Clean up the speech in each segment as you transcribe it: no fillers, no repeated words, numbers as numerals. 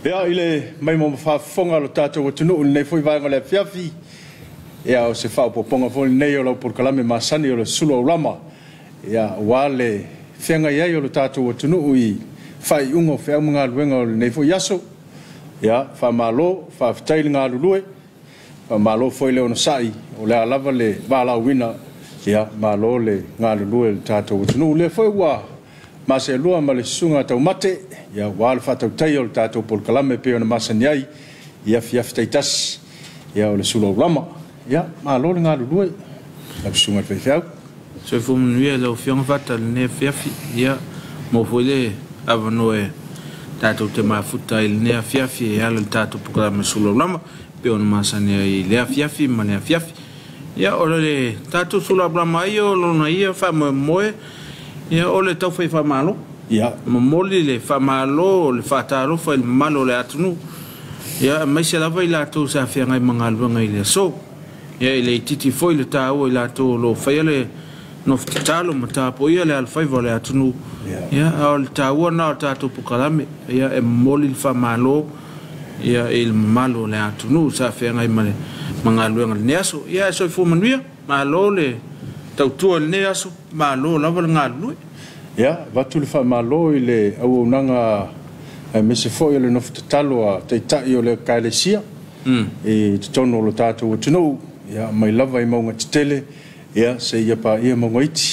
Ia, i le maimoa faafofoga o lo tatou atunuu i lenei foi vaega o le afiafi, ia, o se faaopoopoga foi lenei o lau polokalame masani o le Sulu Aulama, ia, aua le feagai ai o lo tatou atunuu i faaiuga o feau ma galuega o lenei foi aso. Ia, faamalo, faafetai le galulue, faamalo foi le onosai, o le a lava le valaauina, ia, malo le galulue i le tatou atunuu. O lea foi ua masealua ma le susuga Taumate, ia, aua le faatautaia o le tatou polokalame e pei ona masani ai i afiafi taitasi, ia, o le Sulu Aulama. Ia, malo le galulue, lau susuga i le faifeau. Soifua manuia lau Afioga Fata i lenei afiafi. Ia, maua foi le avanoa e tatou te mafuta ai i lenei afiafi e ala i le tatou polokalame Sulu Aulama, e pei ona masani ai i le afiafi ma le afiafi. Ia, o le tatou Sulu Aulama ai o lona ia faamoemoe, ia, o le taufai faamalo. Ia. Momoli le faamalo, le faatalofa i le mamalu o le atunuu. Ia, aemaise lava i latou sa feagai ma galuega i le aso. Ia, e le itiiti foi le taua i latou o lo o faia le nofo tatalo ma tapuaia le alofaiva o le atunuu. Ia, a o le taua lena o le tatou polokalame. Ia, e momoli le faamalo, ia, i le mamalu o le atunuu sa feagai ma le ma galuega i lenei aso. Ia, soifua manuia, malo le tautua i lenei aso, malo lava le galulue. Ia, avatu le faamalo i le auaunaga aemaise foi o le nofo tatalo a Taitai o le Ekalesia i totonu o lo tatou atunuu, ia, mai lava i mauga tetele, ia, seia paia mauga iti.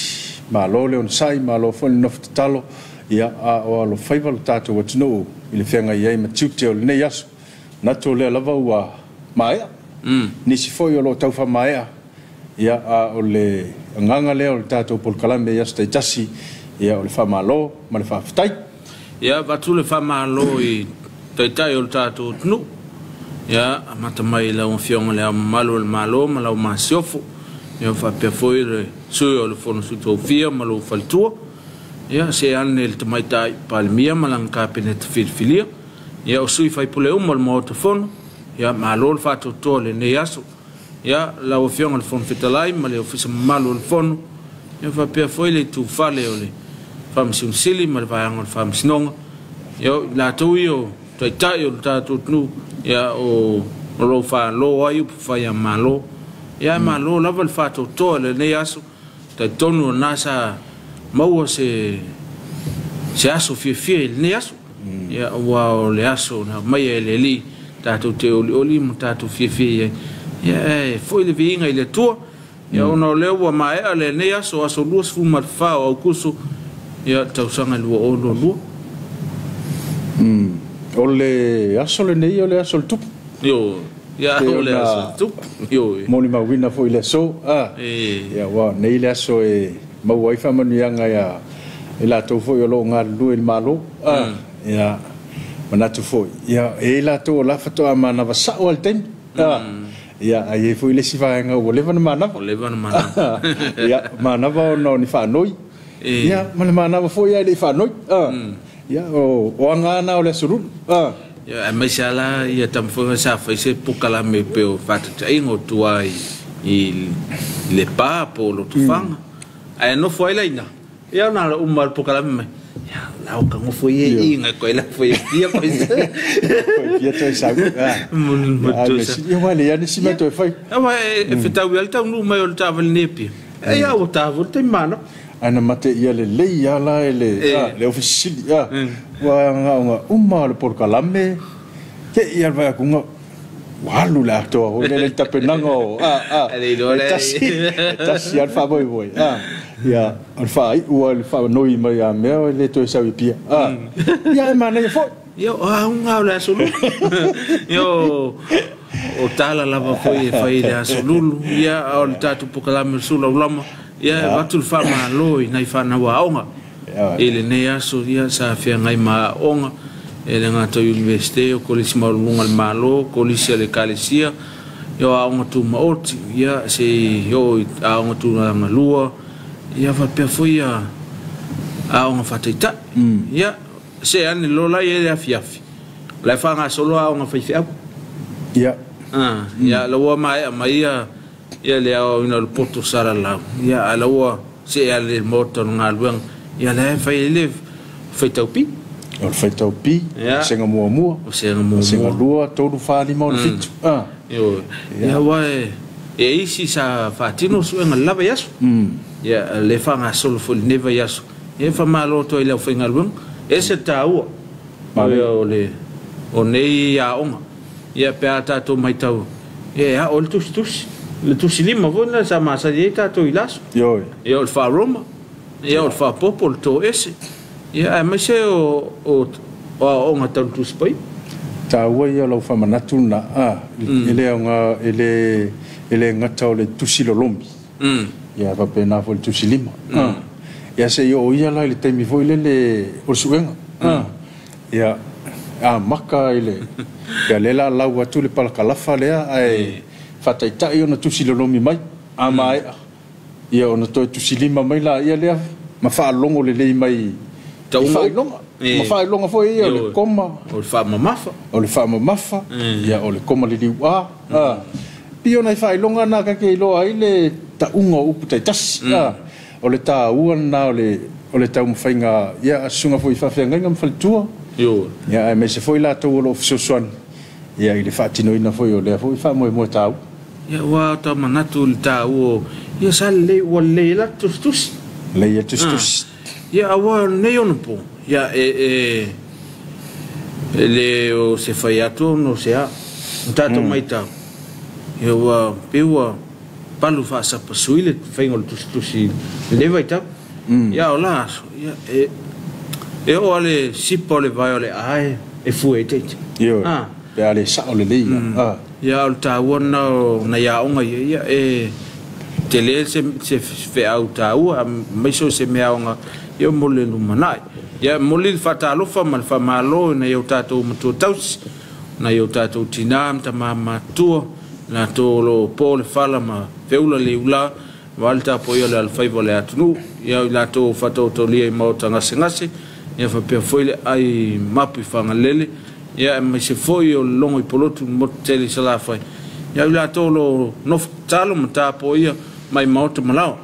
Malo le onosai, malo foi le nofo tatalo, ia, a o alofaiva lo tatou atunuu i le feagai ai ma tiute o lenei aso. Manatu o lea lava ua maea, nisi foi o lo o tau faamaea, ia, a o le agaga lea o le tatou polokalame i aso taitasi, ia, o le faamalo ma le faafetai. Ia, avatu le faamalo i Taitai o le tatou atunuu. Ia, amata mai i lau Afioga i Le Ao Mamalu o le Malo ma lau Masiofo. Ia, faapea foi le Sui o le Fono Sui Tofia ma lou faletua. Ia, see ane i le Tamaitai Palemia ma lana Kapeneta filifilia. Ia, o sui faipule uma o le Maota Fono. Ia, malo le faatoatoa i lenei aso. Ia, lau Afioga i le Fofoga Fetalai ma le Ofisa mamalu o le Fono, ia faapea foi le itufale o le Faamasino Sili ma le Vaega o le Faamasinoga. Ia, o i latou ia o Taitai o le tatou atunuu, ia, o lo o falo ai upufai a Malo. Ia, malo lava le faatoatoa i lenei aso. Talitonu o lena sa maua se aso fiafia i lenei aso. Ia, aua o le aso na aumaia e le Alii tatou te olioli ma tatou fiafia i ai. Ia, e foi le viiga i le Atua. Ia, ona o lea ua maea lenei aso, aso 24 o Aokuso, ia, tausaga 2022. O le aso lenei o le aso o le Tupu. Ioe. Ia, o le aso o le Tupu. Ioe. Molimauina foi i le aso. Ia, aua nei le aso e maua ai faamanuiaga ia i latou foi o lo o galulue i le Malo. Ia, manatu foi, ia, e i ai latou o la faatoa manava sao lava i le taimi. Ia, ae i ai foi le isi vaega ua leva ona manava. Ua leva ona manava. Ia, manava ona o ni faanoi. Ia, ma le manava foi ae le i faanoi. Ia, o aga lava na o le aso lulu. Ia, aemaise lava la ia taumafaiga sa fai se polokalame pei o faataitaiga o tua i Lepa po o Lotofaga. Ae nofo ai la i ina, ia ona ala uma o le polokalame mai, ia, la o ka nofo ia i ngai koe la foi e fia koe. Koe fia toe sau. Ia, ua le ia si mea toe fai. Aua e fetaui lava le taunuu mai o le taavale nei e Apia. Ia ua ta foi le taimi manava. Ae na mate ia lelei lava la e le Ofisa Sili. Ua agaoga uma o le polokalame, te i lava le vaai atu, ua alu le atoa foi lele i le tapenaga o e tasi lava le faamoemoe. Ia, o le faaiu lava i le faanoi mai ia mea e le toe sau i Apia. Ia, ae manaia foi. Ia, o auga o le aso lulu. Ia, o tala lava foi e fai i le aso lulu. Ia, a o le tatou polokalame o le Sulaulama, ia, e avatu le faamalo i nai fanau aoga i lenei aso, ia, sa feagai ma aoga e le gata o Iunivesite, o Kolisi Maualuluga a le Malo, Kolisi a le Ekalesia, ia, o aoga tumaoti, ia, se i oo i aoga tulaga lua, ia, faapea foi ia aoga faataitai. Ia, se ane loa la ia i le afiafi, o la e faagasolo aoga faifeau. Ia. Ia, la ua maea mai ia ia le aoaoina o le poto salalau, ia, a la ua see ale le maota o le galuega, ia, la e fai ai le faitaupi. O le faitau pi, vasega muamua, vasega 2, 3, 4, 5, 6, 7. Ioe. Aua e isi sa faatino suega le lava i aso. Ia le faagasolo foi i lenei vaiaso. Ia faamalo atu ai i le aufaigaluega. E ese le taua o le o nei aoga. Ia pe a tatou matau, ia e ao ai le tusitusi. Le tusilima foi lena sa masani ai tatou i le aso. Ioe. Ia o le faa-Roma, ia o le faapopo, o le toese. Ia aemaise o o aoaoga tau le Tusi Paia. Taua ia o lau faamanatu lena, a, e le aoga, e le, e le gata o le tusi lolomi, ia faapena foi i le tusi lima. A, ia se i oo ia la i le taimi foi lele o le suega, a, ia amata i le, ia lea la lau atu le palakalafa lea ae faataitai ona tusi lolomi mai, a maea, Ia ona toe tusilima mai laia lea ma faalogo lelei mai i faailoga. Ma faailoga foi ia o le koma. O le faamamafa. O le faamamafa, ia o le koma liliu a. Pei o nai faailoga na ta te iloa ai le tauga o upu taitasi. O le taua lena o le taumafaiga ia a susuga foi i faafeagaiga ma faletua. Ia aemaise foi latou o lo o fesoasoani ia i le faatinoina foi o lea foi faamoemoe taua. Ia ua ta manatu i le taua o ia sa lelei ua lelei ai la tusitusi. Lelei ai tusitusi. Ia aua o lenei onopo ia e e e le o se fai atu ona o se a. O tatou matau ia ua pei ua palu faasapasui le faiga o le tusitusi i lenei vaitau. Ia o la aso ia e e oo lava le sipa o le vae o le a e fue ai ita. Ioe. Pe a le sao lelei a. Ia o le taua lena o nai aoga ia, ia e tele se se feau taua aemaise o se mea aoga ia mo le lumanai. Ia e momoli le faatalofa ma le faamalo i nai o tatou matua tausi, nai o tatou tina ma tama matutua, latou o lo o po le fala ma feula le iula aua le tapuaia o le alofaiva o le atunuu. Ia o i latou o faataotolia i maota gasegase, ia faapea foi le ai mapu i Fagalele, ia aemaise foi o le logo i Polotu i le motu tele i Salafai, ia o i latou o lo o nofo tatalo ma tapuaia mai maota ma laoa.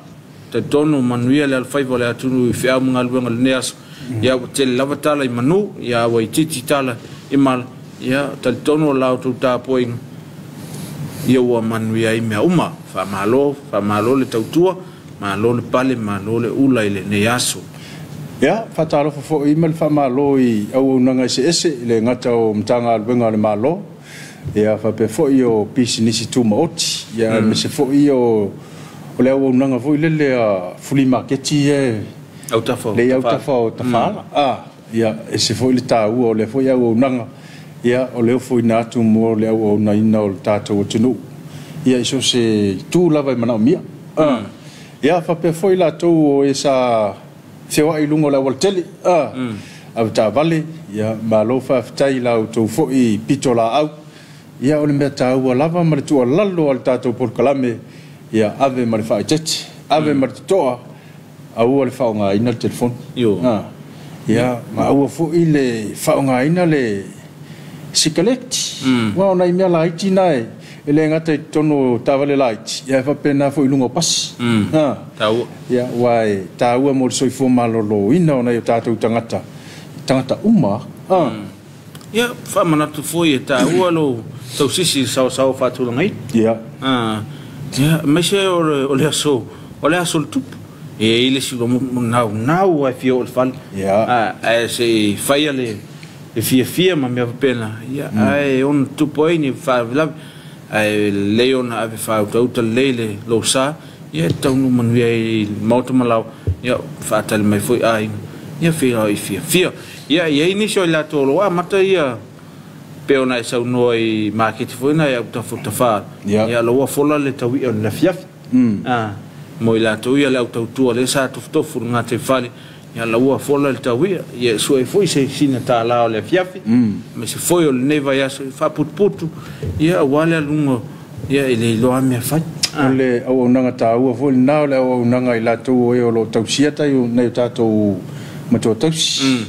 Talitonu ua manuia le alofaiva o le atunuu i feau ma galuega o lenei aso, ia ua tele lava tala i manu, ia ua itiiti tala i mala, ia talitonu o la outou tapuaiga, ia ua manuia ai mea uma. Faamalo, faamalo le tautua, malo le pale, malo le ula i lenei aso. Ia, faatalofa foi ma le faamalo i auaunaga eseese, e le gata o Matagaluega a le Malo, ia faapea foi o pisinisi tumaoti, ia aemaise foi o le auaunaga foi lele a fuli maketi ia e Autafa o lea i autafa o Tafaala. Ia, ese foi le taua o lea foi auaunaga, ia o le ofoina atu mo le auaunaina o le tatou atunuu, ia i so o se itu lava e manaomia. Ia, faapea foi latou o e sa feoai i luga o le aualatele, avetaavale, ia malo faafetai i la outou foi pitolaau. Ia o le mea taua lava ma le tuualalo a le tatou polokalame, ia ave ma le faaeteete, ave ma le totoa, aua le faaaogaina le telefoni. Ia, ma aua foi le faaaogaina le sikaleti. Aua o nai mea laiti na e le gata i totonu o taavale laiti, ae faapena foi i luga o pasi. Taua. Ia, aua e taua mo le soifua maloloina o nai o tatou tagata, tagata uma. Ia, faamanatu foi e taua lou tausisi i le saoasaoa faatulagaina. Ia, aemaise o le aso, o le aso o le tupu. E i ai le isi naunau lava e fia oo i le fale, ae se i faia le fiafia ma mea faapena, ia, ae ono tupu ai ni faalavelave. Ae lelei ona ave faautauta lelei le lou sa, ia e taunuu manuia ai i le maota ma laoa, ia faatali mai foi aiga, ia feiloai fiafia. Ia, e i ai nisi o i latou o lo o amata ia pei ona e saunoa i maketi foi na e autafa o Tafaala, ia la ua fola le taui'a o le afiafi. Mo i latou ia le au tautua lea sa tofutofu i le gataifale, ia la ua fola le taui'a, ia e sue foi se sina tālā o le afiafi, aemaise foi o lenei vaiaso e faaputuputu, ia aua le aluga, ia e le iloa lava mea fai. O le auaunaga taua foi lena, o le auaunaga a i latou o e o lo o tausia nai o tatou matua tausi.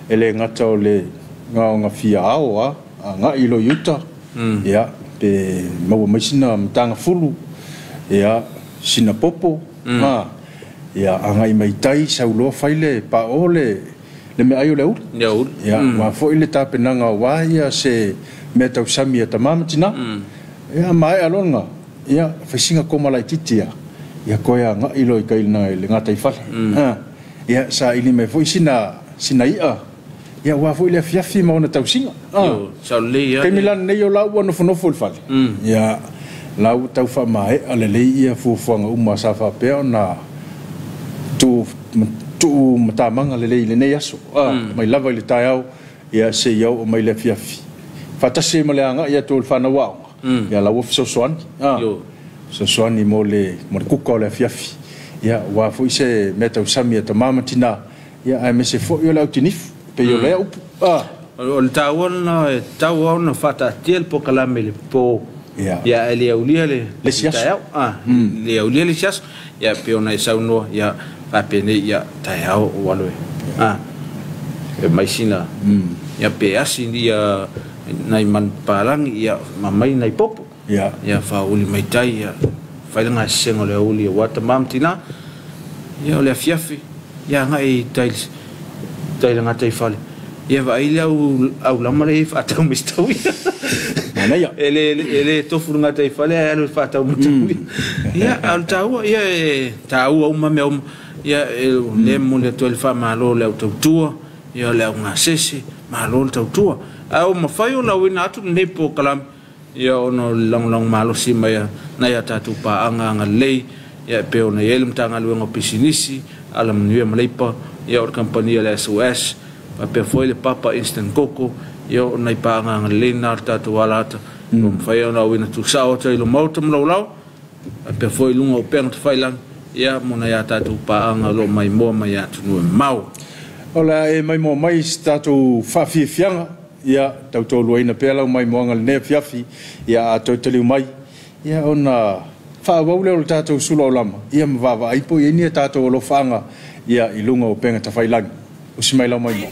E le gata o le gaogafia ao a agai loa i uta, ia, pe maua mai sina matagafulu, ia, sina popo, ia, agai mai tai, sau loa fai le paao le le meaai o le aoauli. Ia, aua foi le tapenaga aua ia se mea tausami a tama ma tina. Ia maea loa lena, ia fai sina koma laitiiti lava, ia toe agai loa i tai i le gataifale. Ia saili mai foi sina sina i'a, ia aua foi le afiafi ma ona tausiga. Taimi la lenei o la ua nofonofo i le fale, ia la ua tau faamaea lelei ia fuafuaga uma sa faapea ona tuu tuu matamaga lelei i lenei aso, mai lava i le taeao ia seia oo mai le afiafi. Faatasi ai ma le agai atu o le fanau aoga, ia la ua fesoasoani, fesoasoani mo le kuka o le afiafi, ia aua foi se mea tausami a tama ma tina, ia aemaise foi o le autinifu, pei o lea upu. O le taua lena e tatau lava ona faataatia le polokalame i le po, ia ae le aulia le isi aso. Le aulia le isi aso. Ia pei ona e saunoa, ia faapenei, ia taeao ua alu e mai sina, ia pe asi ia nai manupapalagi, ia ma mai nai popo. Ia faauli mai tai, ia fai le gasesega o le aoauli aua tama ma tina. Ia o le afiafi, ia agai i tai tai le gataifale, ia vaai le au aulama lea e faatau mai se Manaia. E le tofu le gataifale ae alu e faatau mai tauia. Ia, a o le taua, ia e taua uma mea uma. Ia e le momoli atu ai le faamalo i le au tautua, ia le au gasese, malo le tautua. Ae ua mafai ona auina atu lenei polokalame, ia ona o le lagolago malosi mai a nai a tatou paaga agalelei, ia e pei ona i ai le Matagaluega o Pisinisi, Alamanuia ma Leipa, ia o le kamupani a le SOS, faapea foi le Papa Instant Coco, ia o nai paaga agalelei na o le tatou alata, ua mafai ona auina tuusao atu ai i le Maota ma laulao, faapea foi i luga o upega tafailagi, ia mo nai a tatou paaga o lo o maimoa mai atunuu e mamao. O le a e maimoa mai se tatou faafiafiaga, ia tautoaluaina pea lau maimoaga i lenei afiafi, ia a toe taliu mai, ia ona faaauau lea o le tatou sulu aulama, ia ma vaavaai po o i ai ni a tatou alofaaga ia i luga o upega tafailagi. Usi mai lau maimoa.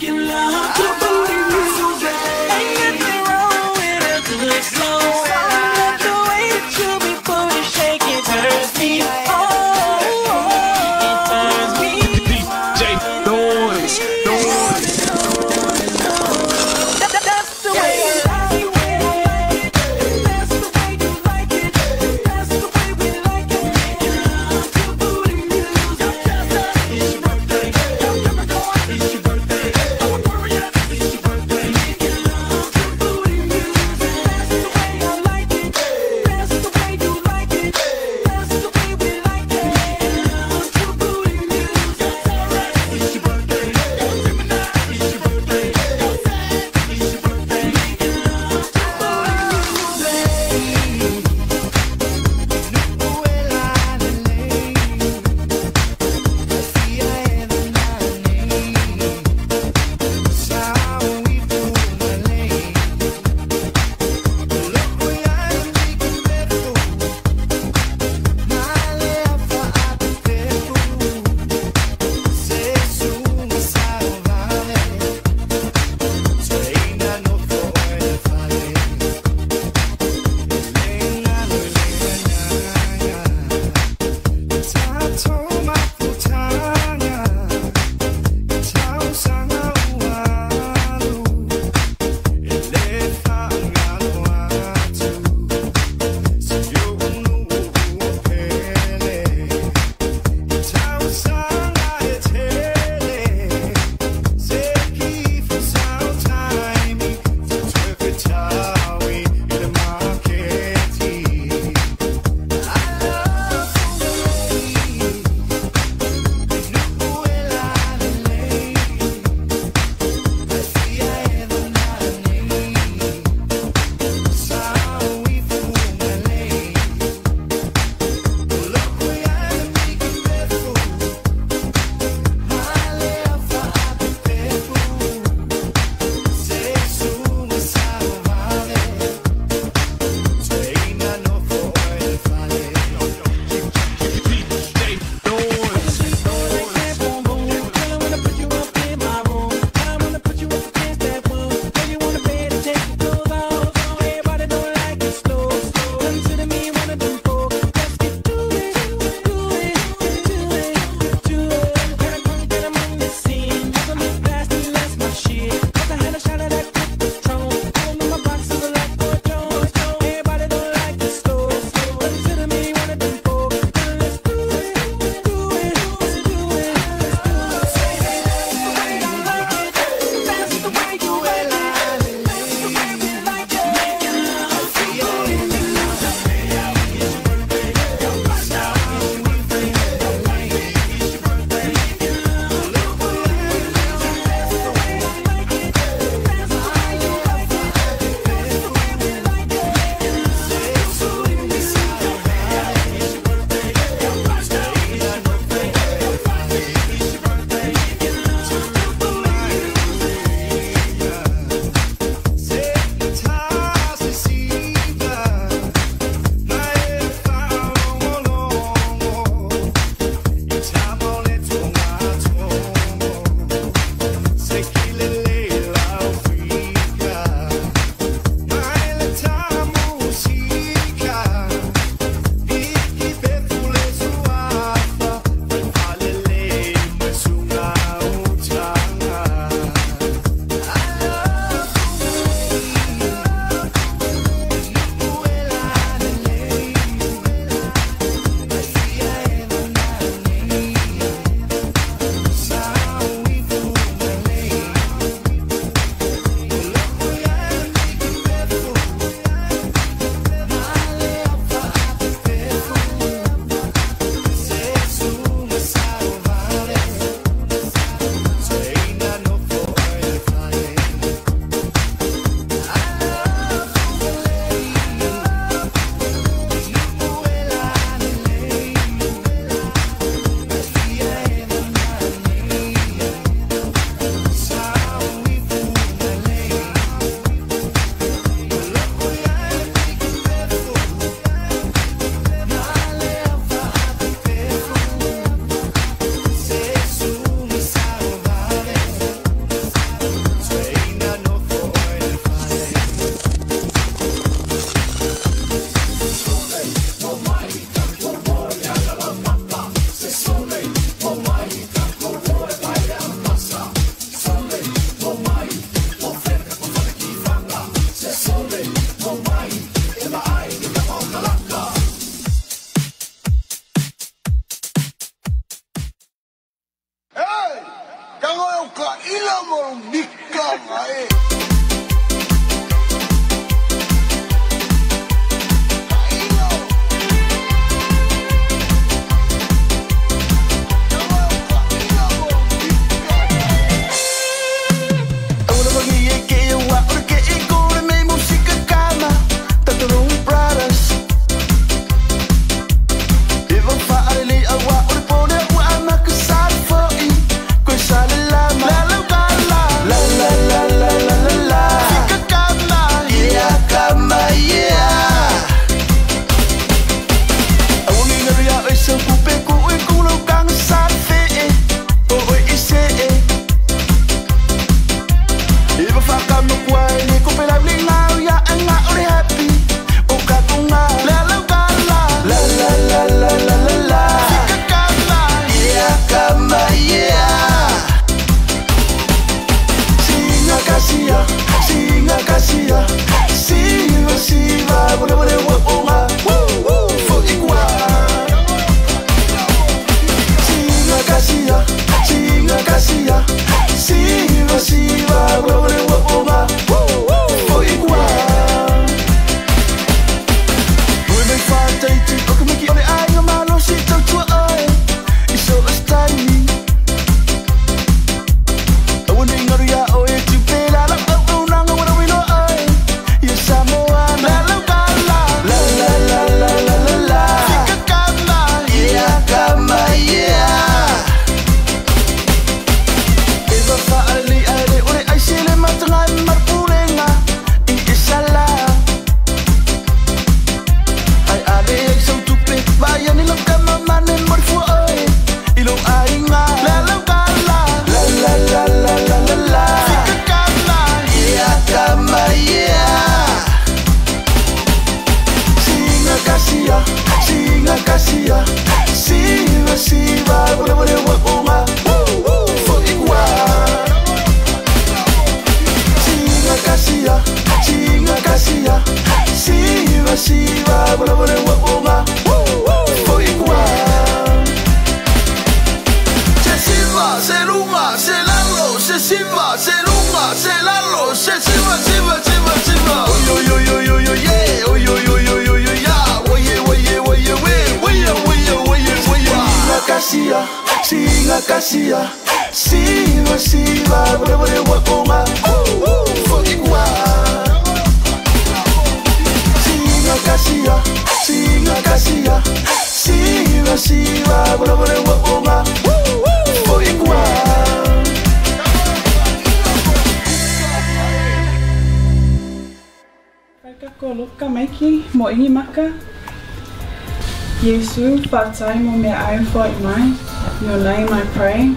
Yesu, whātai mo mea ai whai mai. Your name I pray.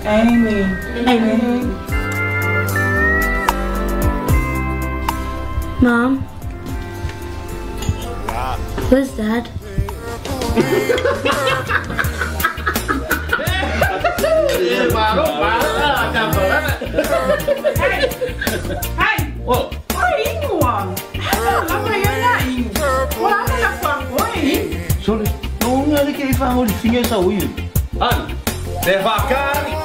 Amen. Amen. Mom? Where's Dad? Hey! Hey! What? Sole, non è che fa il figlio sa io. An, te fa cari.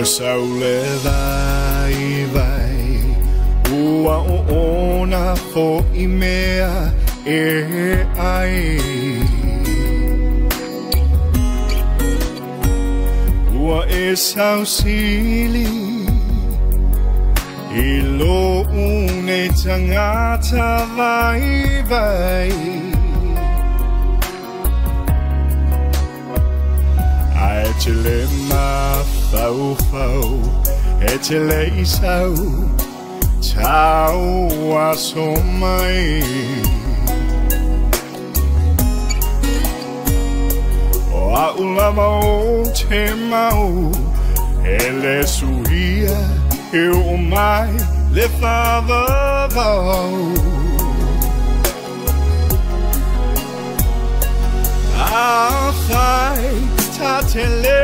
Saule vai vai ua ona fo i mea e ai ua e sausili i lo une tangata vai vai ai te le ma fau fau e te le isau Tau aso mai O au lava o te mau E le suia e o mai le whavavau A whai ta te le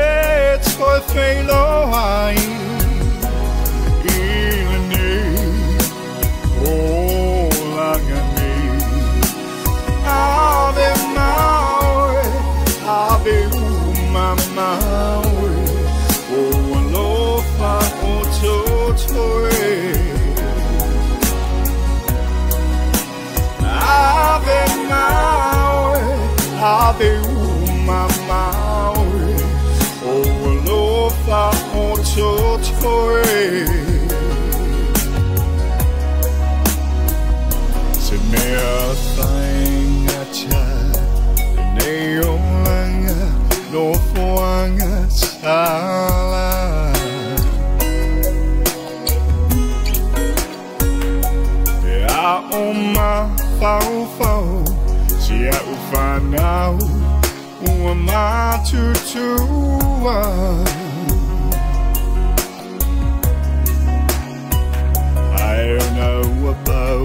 toi whailo ai I le nei o langa nei Ave maui, ave uma maui O alofa o totoe Ave maui, ave uma maui O alofa o totoe Se mea whaingacha Nei o langa no foanga sala Te a o ma whau whau Si a u whanau Ua matutua Ai ona ua pau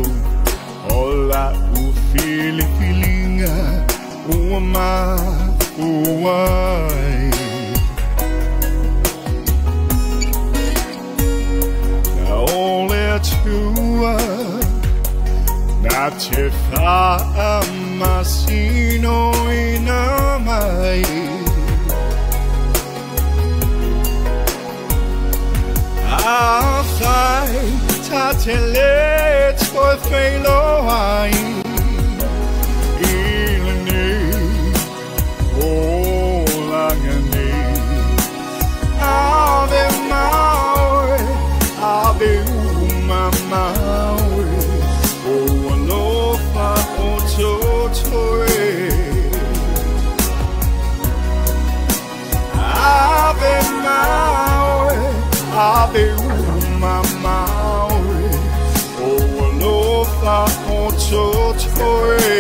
O la u filifilinga Ua mafuai Na ole atua Na te whaamasino ina mai A whai ta te le toi whailo ai I le nei o langa nei Ave maui, ave uma maui O alofa o totoe Ave maui, ave uma maui O alofa o totoe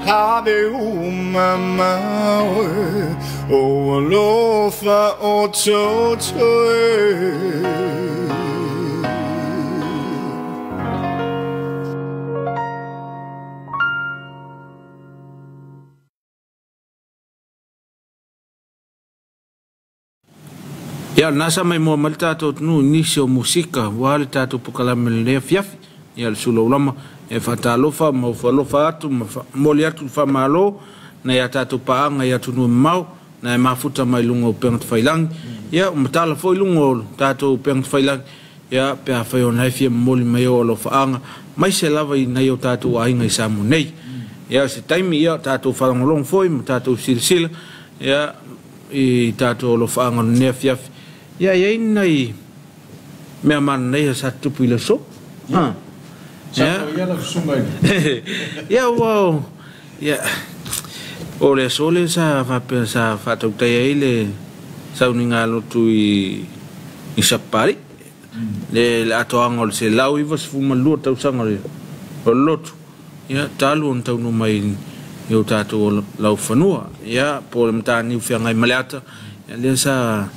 Ave uma maui O alofa o totoe Ia nasa mai mua mai le tatou atunuu i nisi o musika ua le tatou pokalame lenei afiafi ia le sula ulama e faatalofa ma ufalofa atu ma momoli atu le faamālō na ia tatou paaga i atunuu e mamao na e mafuta mai luga o upega tafailagi ia ua matala foi luga o tatou upega tafailagi ia pe afai ona e fia momoli mai o alofaaga mai se lava i nai o tatou aiga i Samoa nei ia se taimi ia tatou faalogologo foi ma tatou silasila ia i tatou alofaaga o lenei afiafi ia e ai nai mea mananaia sa tutupu i le aso. Sa ia la susunga i. Ia ua ia o le aso le sa faapea sa faatautai ai le sauniga lotu i Sapali le atoaga o le 192 tausaga o le lotu ia talu ona taunuu mai i o tatou laufanua ia po o le mataniu feagai ma le ata ia lea sa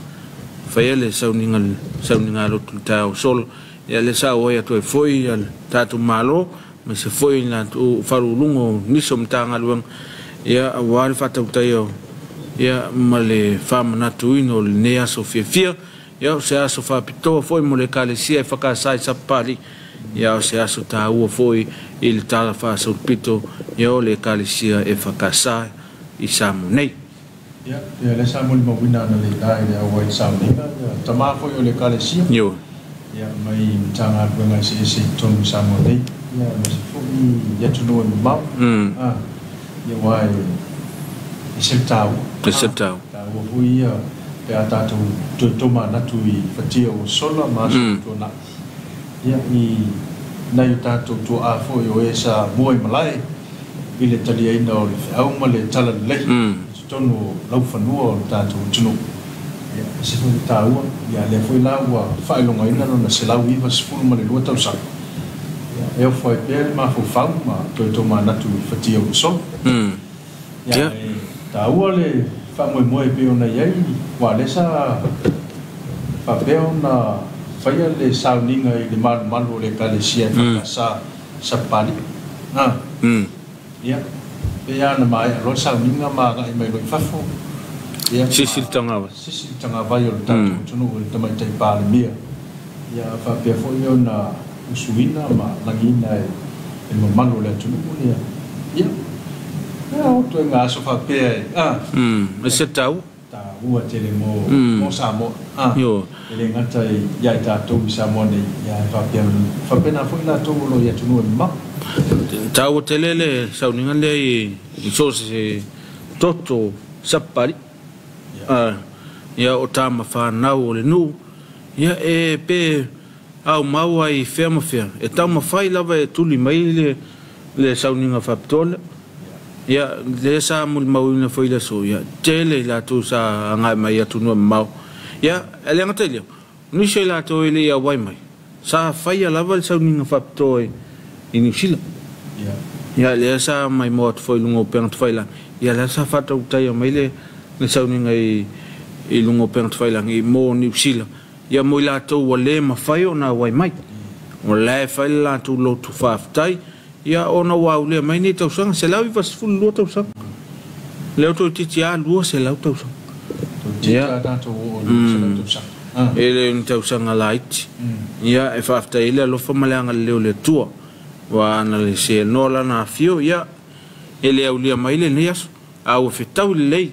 faia le sauniga lotu i le taeao sola ia lea sa auai atu ai foi ia le tatou Malo ma se foi latou faaluuluga o nisi o Matagaluega ia aua le faatautaia ia ma le faamanatuina o lenei aso fiafia ia o se aso faapitoa foi mo le Ekalesia e Fakasa i Sapali ia o se aso taua foi i le tala faasolopito ia o le Ekalesia e Fakasa i Samoa nei. Ia, ia le sa molimauina analeila i le auai i sauniga, ia tamā foi o le Ekalesia. Ioe. Ia, mai Matagaluega eseese i totonu o Samoa nei, ia, aemaise foi i atunuu e mamao. A, ia, aua e ese le taua. Ese le taua. Taua foi ia pe a tatou toe tomanatu i fatia ua sola ma aso ua tuanai. Ia, i nai o tatou tuaa foi o e sa mua i malae i le taliaina o le feau ma le talalelei i totonu o laufanua o le tatou atunuu. Ia, ese foi le taua, ia lea foi la ua faailogaina lona 192 tausaga. Ia, e ofo ai pea le mafaufau ma toe tomanatu i fatia ua sola. Ia, e taua le faamoemoe e pei ona i ai, aua o lea sa faapea ona faia le sauniga i le malumalu o le Ekalesia EFKS Sapapalii. Ia, pei lava ona maea loa le sauniga ma agai mai loa i fafo. Ia, Sisi le tagavai. Sisi le tagavai o le tatou atunuu i le Tamaitai Palemia. Ia, faapea foi ona usuina ma lagiina e le mamalu o le atunuu ia. Ia, ia o ituaiga aso faapea e, a. E se taua. Taua tele mo, mo Samoa, a. E le gata ia i tatou i Samoa nei, ia ae faapea, faapena foi latou o lo o i atunuu e mamao. Taua tele le sauniga lea i so o se toto sapapalii. Ia o tama fanau o le nuu, ia e pe aumau ai i fea ma fea, e taumafai lava e tuli mai le sauniga faapitoa lea. Ia, lea sa molimauina foi i le aso, ia, tele i latou sa agai mai i atunuu e mamao. Ia, e le gata i lea, o nisi o i latou e le i auai mai, sa faia lava le sauniga faapitoa i Niu Sila. Ia, lea sa maimoa atu foi i luga o upega tafailagi, ia, lea sa faatautaia mai le sauniga i luga o upega tafailagi mo Niu Sila, ia mo i latou ua le mafai ona auai mai. O la e fai le latou lotu faafetai, ia ona ua aulea mai nei tausaga, 192 tausaga. Lea ua toeitiiti lava 200 tausaga. Toeitiiti lava tatou oo i le 200 tausaga. E le o ni tausaga laiti. Ia e faafetai ai le alofa ma le agalelei o le Atua. Ua ana le seanoa lana afio, ia e le aulia mai lenei aso, a ua fetaui lelei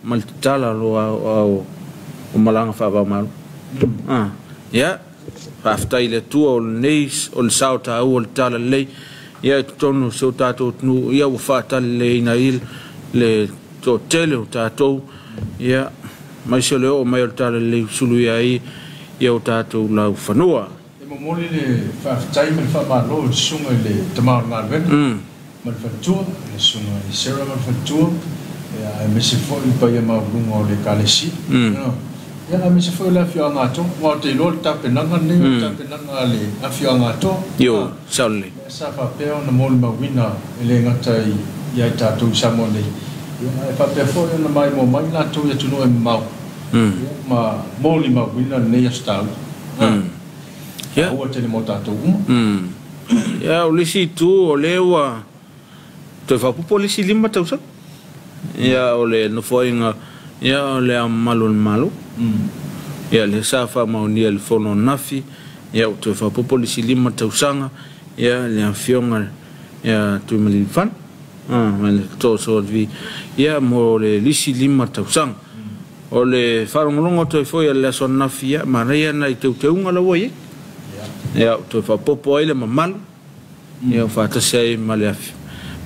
ma le tatala loa o malaga faava-o-Malo. Ia, faafetai i le Atua o lenei o le sao taua o le talalelei, ia i totonu o si o tatou atunuu, ia ua faataleleiina ai le toatele o tatou, ia, aemaise o le oo mai o le talalelei ua suluia ai ia o tatou laufanua. E momoli le faafetai ma le faamalo i le susuga i le tama o le galuega ma le faletua, le susuga i Sarah ma le faletua, aemaise foi le paia maualuga o le Ekalesia, ia, aemaise foi o le afioaga atoa. Aua ou te iloa le tapenaga lenei o le tapenaga a le afioaga atoa. Ioe, sao lelei. Lea sa faapea ona molimauina e le gata ia i tatou i Samoa nei, ae faapea foi ona maimoa mai latou i atunuu e mamao, ia, ma molimauina lenei aso taua. Taua tele mo tatou uma. Ia, o le isi itu, o lea ua toe faaopoopo le isi 5 tausaga. Ia, o le nofoaiga, ia, o le Ao Mamalu o le Malo. Ia, lea sa faamaonia i le Fono ananafi, ia, ua toe faaopoopo le isi 5 tausaga, ia, le Afioga ia Tuimalealiifano, ma le Tootoo o ia, mo le isi 5 tausaga. O le faalogologo atu ai foi a le aso ananafi, ia, manaia nai teuteuga la ua i ai. Ia, ua toe faaopoopo ai le mamalu, ia, ua faatasi ai ma le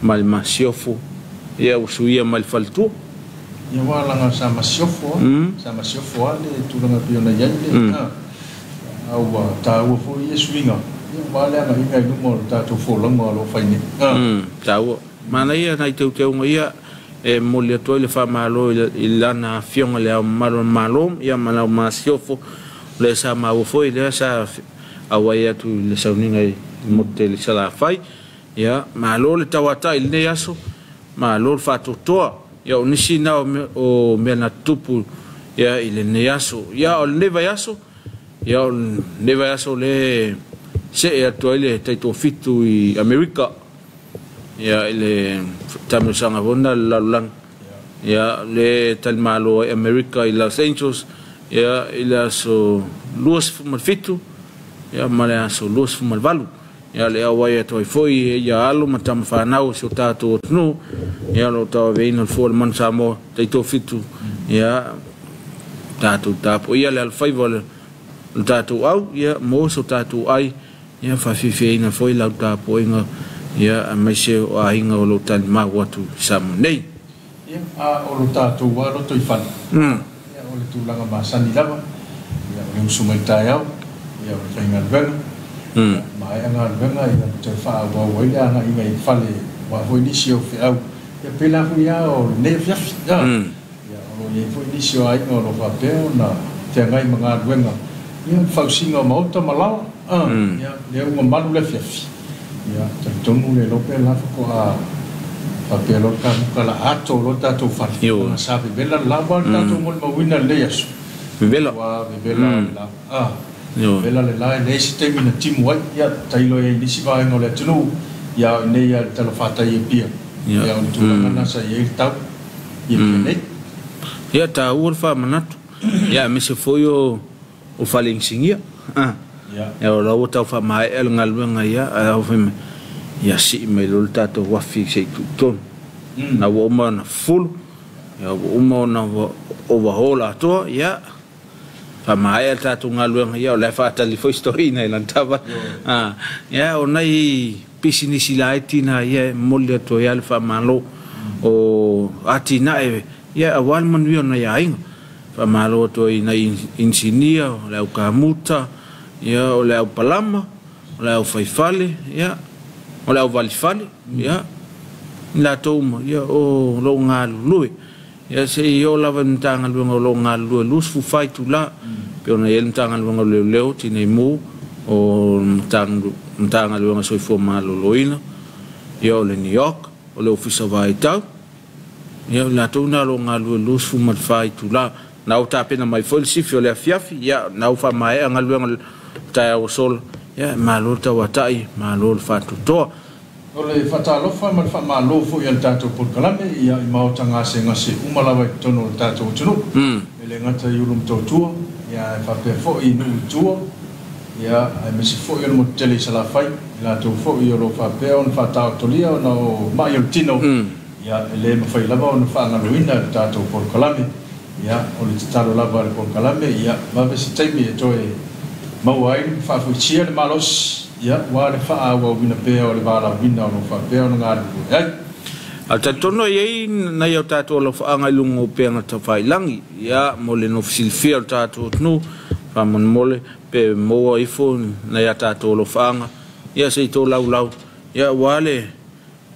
ma le masiofo, ia, ua suia mai le faletua. Ia, ua laga sa masiofo a, sa masiofo a le tulaga pei ona i ai le, a ua taua foi ia suiga, ia, aua le agaiga i luma o le tatou folauga o lo o fai nei. Taua. Manaia nai teuteuga ia e momoli atu ai le faamalo i lana Afioga i le Ao Mamalu o le Malo, ia, ma lau masiofo, lea sa maua foi lea sa auai atu i le sauniga i le motu tele i Salafai. Ia, malo le tauatai i lenei aso, malo le faatoatoa. Ia, o nisi na o mea na tutupu ia i lenei aso. Ia, o lenei vaiaso, ia, o lenei vaiaso le see atu ai le taitoafitu i Amerika. Ia, i le taamilosaga foi lena a le lalolagi. Ia, le talimalo ai Amerika i Los Angeles, ia, i le aso 27, ia, ma le aso 28. Ia le auai atu ai foi ia alo ma tama fanau o si o tatou atunuu. Ia o lo o tauaveina le fua o le manu Samoa taitoafitu. Ia tatou tapuaia le alofaiva o le tatou au, ia mo so tatou ai, ia faafiafiaina foi lau tapuaiga, ia aemaise o aiga o lo o talimau atu i Samoa nei. Ia, a o lo tatou lava loto i fale, ia o le tulaga masani lava, ia o le usu mai taeao, ia o le faigaluega, ia maea galuega, ia toe faaauau ai le agaiga i fale, aua foi nisi o feau, ia pēlā foi lava o lenei afiafi. Ia, o lo o i ai foi nisi o aiga o lo o faapea ona feagai ma galuega, ia le fausiga o maota ma laoa, ia lea ua malu le afiafi. Ia, talitonu le iloa pe la faatoa faapea loa le kamuta la ato loa le tatou fale, ona sa vevela le la, aua o le tatou molimauina i lenei aso, Vevela. Ua vevela le la. Vevela le la, e leai se taimi na timu ai. Ia, tailo i ai i nisi vaega o le atunuu, ia a o i inei lava i le talafatai i Apia, ia o le tulaga lena sa i ai le tau i Apia nei. Ia, taua le faamanatu, ia aemaise foi o fale inisinia. Ia, o la ua tau faamaea le galuega, ia, ae au fai mai, ia sii mai loa le tatou afi se i tuu i totonu. Na ua uma ona fufulu, ia ua uma ona overhaul atoa, ia, faamaea le tatou galuega, ia o la e faatali foi si toeaina i lana taavale. Ia, o nai pisinisi laiti na ia e momoli atu ai lava le faamalo o atinae, ia, aua le manuia o nai aiga. Faamalo atu ai i nai inisinia, o le au kamuta, ia, o le au palama, o le au faifale, ia, o le au valifale, ia, i latou uma, ia, o lo o galulue. Ia, se i oo lava i le Matagaluega o lo o galulue 24 itula, pei ona i ai le Matagaluega o Leoleo, Tinei Mu, o le Matagaluega o Soifua Maloloina, ia, o le NEOC, o le Ofisa Vaitau. Ia, o i latou na o lo o galulue 24 itula. Na ua tapena mai foi le sifi o le afiafi, ia, na ua faamaea galuega o le taeao ua sola, ia, malo le tauatai, malo le faatoatoa. O le faatalofa ma le faamalo foi a le tatou polokalame, ia, i maota gasegase uma lava i totonu o le tatou atunuu, e le gata i Ulumotootua, ia, ae faapea foi i nuu i tua, ia, aemaise foi o le motu tele i Salafai, i latou foi o lo o faapea ona faataotolia ona o ma'i o le tino, ia, e le mafai lava ona faagaloina e le tatou polokalame. Ia, o le tatalo lava a le polokalame, ia, vave se taimi e toe maua ai ma faafuisia le malosi, ia, aua le faaauauina pea o le valaauina o lo o faapea ona galulue ai. A talitonu e i ai nai o tatou alofaaga i luga o upega tafailagi, ia, mo le nofo silafia o le tatou atunuu, faamolemole pe maua ifo nai a tatou alofaaga, ia, se i tolaulau, ia, aua le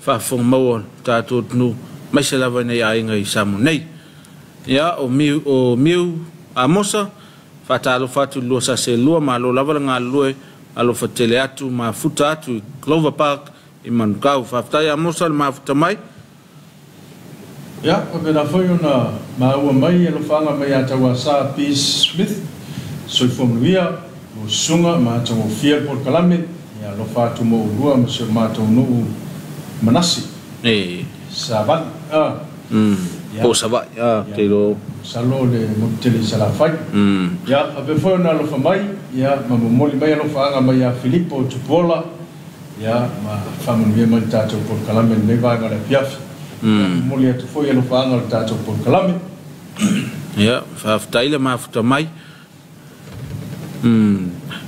faafofoga maua o le tatou atunuu, aemaise lava i nai aiga i Samoa nei. Ia, o Miu, o Miu Amosa, faatalofa atu i le lua sase lua, malo lava le galulue, alofa tele atu, mafuta atu i Clover Park i Manukau. Faafetai Amosa le mafuta mai. Ia, faapena foi ona maua mai alofaaga mai ia Tauasa Peace Smith, soifua manuia, lau susuga ma atagofie le polokalame, ia alofa atu mo oulua ma si o matou nuu Manase, Savali, Po o Savaii, te iloa. Masalo le motu tele i Salafai. Ia, faapea foi ona alofa mai, ia, ma momoli mai alofaaga mai ia Filipo Tupuola, ia, ma faamanuia mai le tatou polokalame i lenei vaega o le afiafi. Ia, momoli atu foi alofaaga o le tatou polokalame. Ia, faafetai le mafuta mai.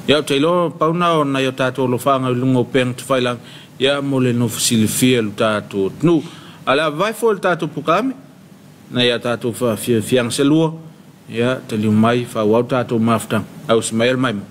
Ia, ou te iloa pau na o nai o tatou alofaaga i luga o upega tafailagi, ia, mo le nofo silafia i lo tatou atunuu. A o le a vavae foi le tatou polokalame, nai a tatou faafiafiaga se lua, ia, taliu mai, faaauau le tatou mafutaga. Ausi mai e le maimoa.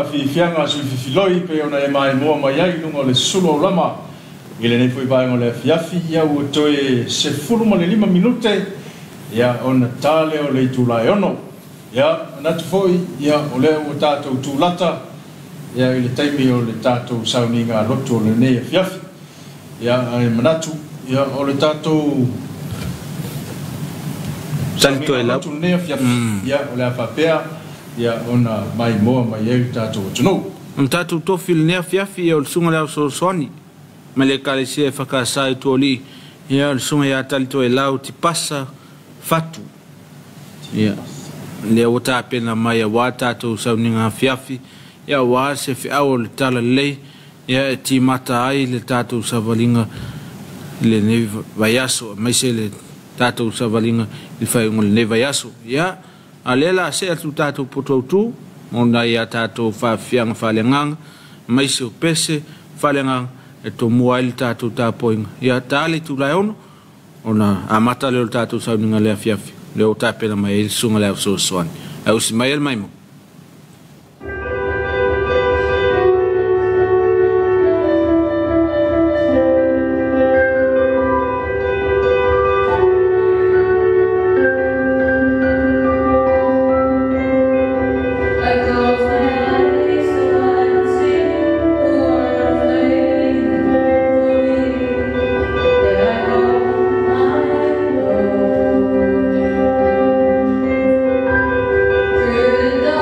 faafiafiaga suififiloi pei ona e maimoa mai ai i luga o le sulu aulama i lenei foi vaega o le afiafi. Ia ua toe 15 minute ia ona ta lea o le itula e 6. Ia manatu foi ia o lea ua tatou tulata ia i le taimi o le tatou sauniga loto o lenei afiafi. Ia ae manatu ia o le tatou Tali lenei afiafi ia o le a faapea ia ona maimoa mai ai le tatou atunuu. O tatou tofi i lenei afiafi ia o le susuga i le Fesoasoani mai le Ekalesia e Fakasa i Tuolii, ia o le susuga ia Talitoelau Tipasa Fatu. Ia lea ua tapena mai auā tatou sauniga afiafi, ia auā se feau o le talalelei ia e timata ai le tatou savaliga i lenei vaiaso, aemaise le tatou savaliga i le faaiuga o lenei vaiaso. Ia a o lea o le a see atu le tatou poto autū mo nai a tatou faafiafiaga faaleagaga aemaise o pese faaleagaga e tomua ai le tatou tapuaiga. Ia ta le itula e 6 ona amata lea o le tatou sauniga le afiafi lea ua tapena mai ai le susuga i le Ao Fesoasoani. Ae usi mai e le maimoa. I close my eyes so I can see the world waiting for me. There I go, I go. Through the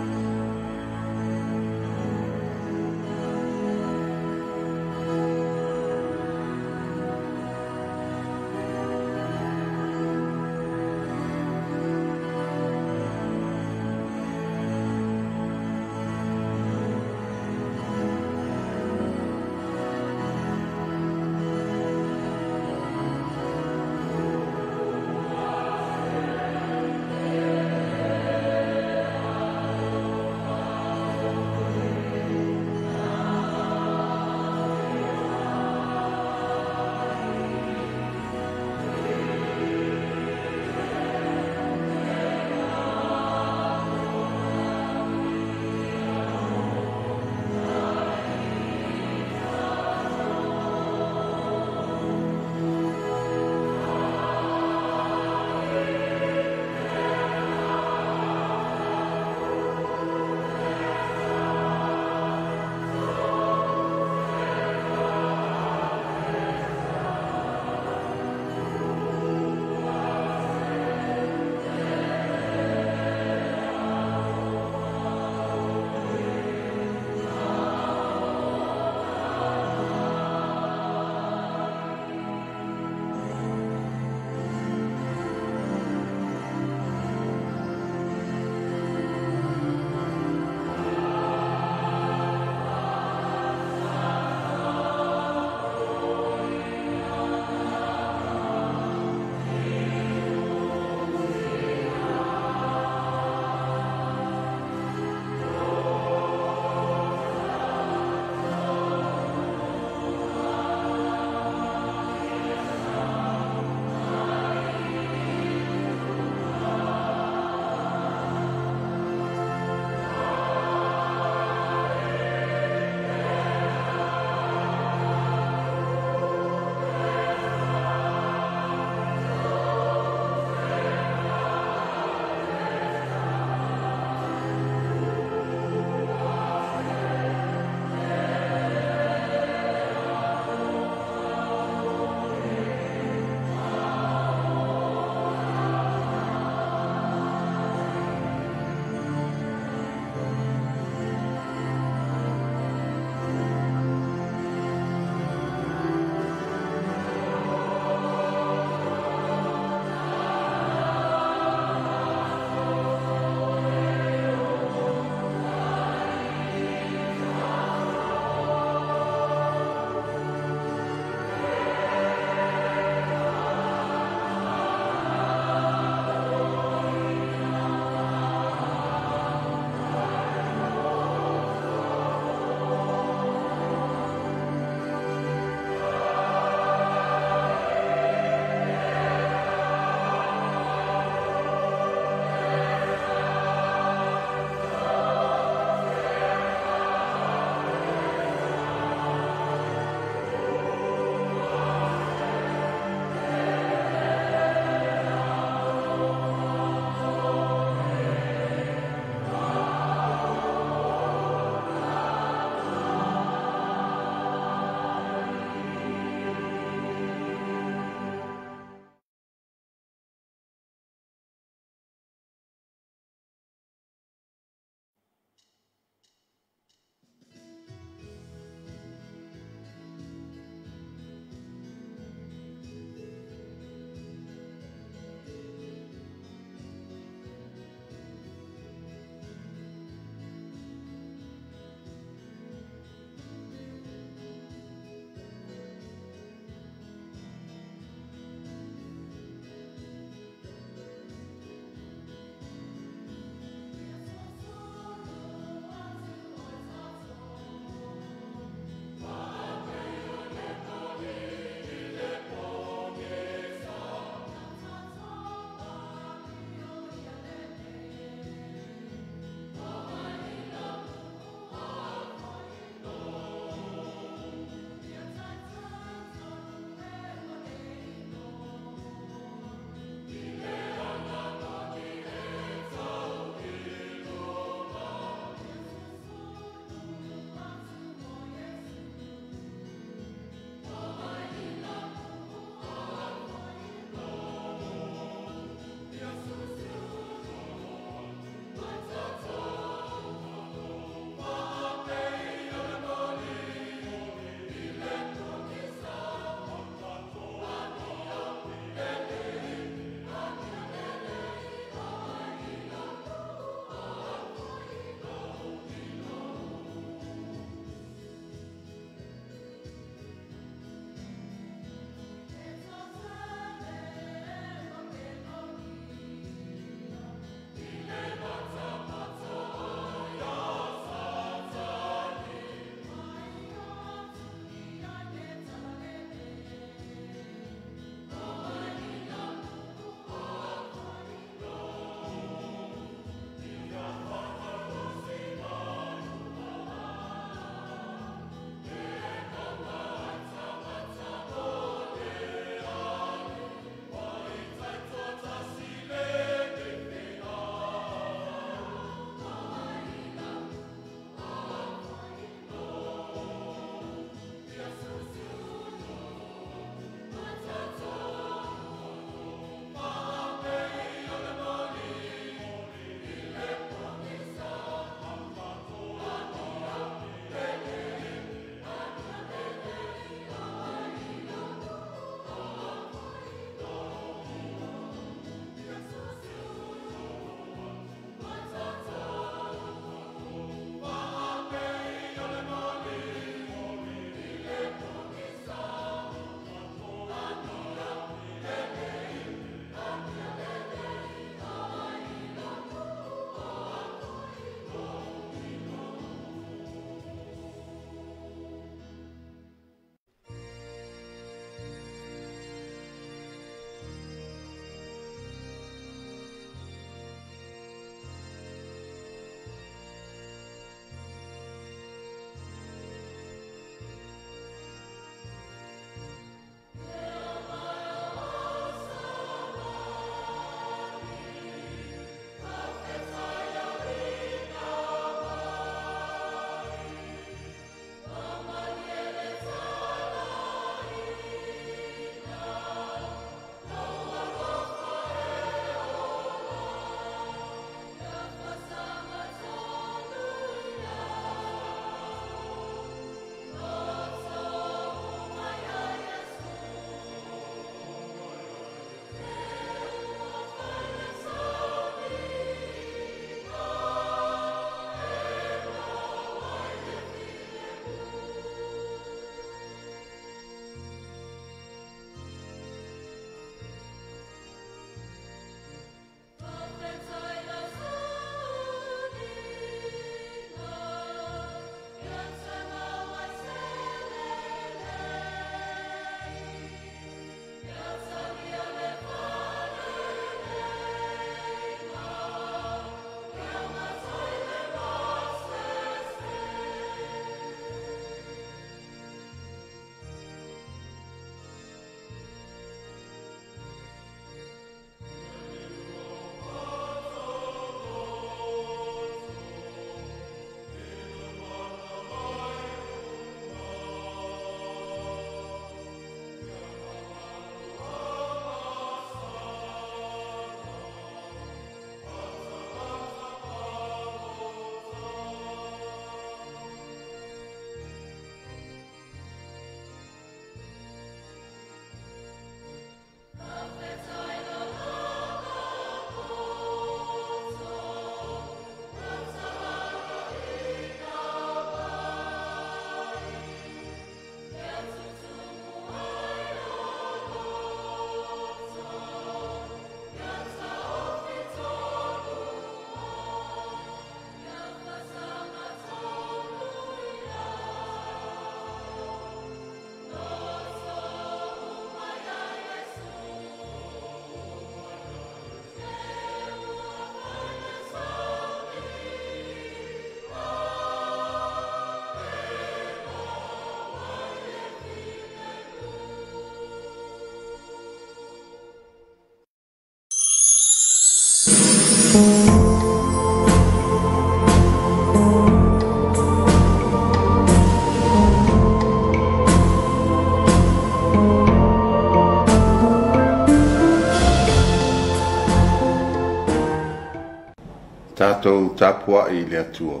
Tatou tapuai i le Atua.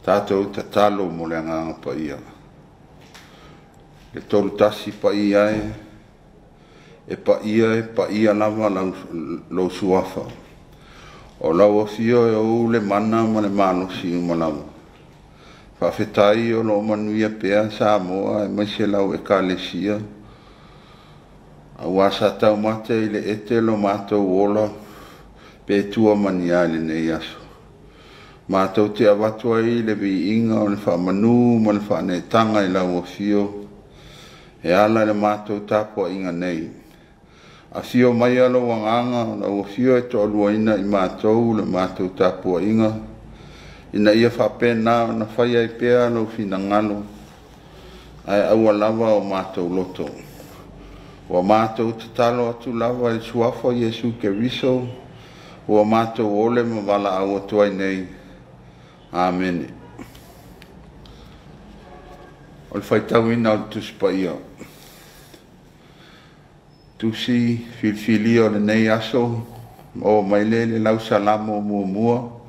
Tatou tatalo mo le Agaga Paia. Le Tolutasi Paia e, e paia e paia lava lou Suafa. O lau Afio e ou le mana ma le malosi uma lava. Faafetai o lo o manuia pea Samoa aemaise lau Ekalesia, aua sa taumate i le ete lo matou ola pe tua ma ni a i lenei aso. Matou te avatu ai le viiga o le faamanu ma le faaneetaga i lau Afio e ala i le matou tapuaiga nei. Afio maia lou Agaga o lau Afio e toaluaina i matou le matou tapuaiga, ina ia faapena ona fai ai pea lou finagalo, ae aua lava o matou loto. Ua matou tatalo atu lava i le Suafa o Iesu Keriso, ua matou ole ma valaau atu ai nei. Amene. O le faitauina o le Tusi Paia. Tusi filifilia o lenei aso, maua mai lea i le Lausalamo muamua,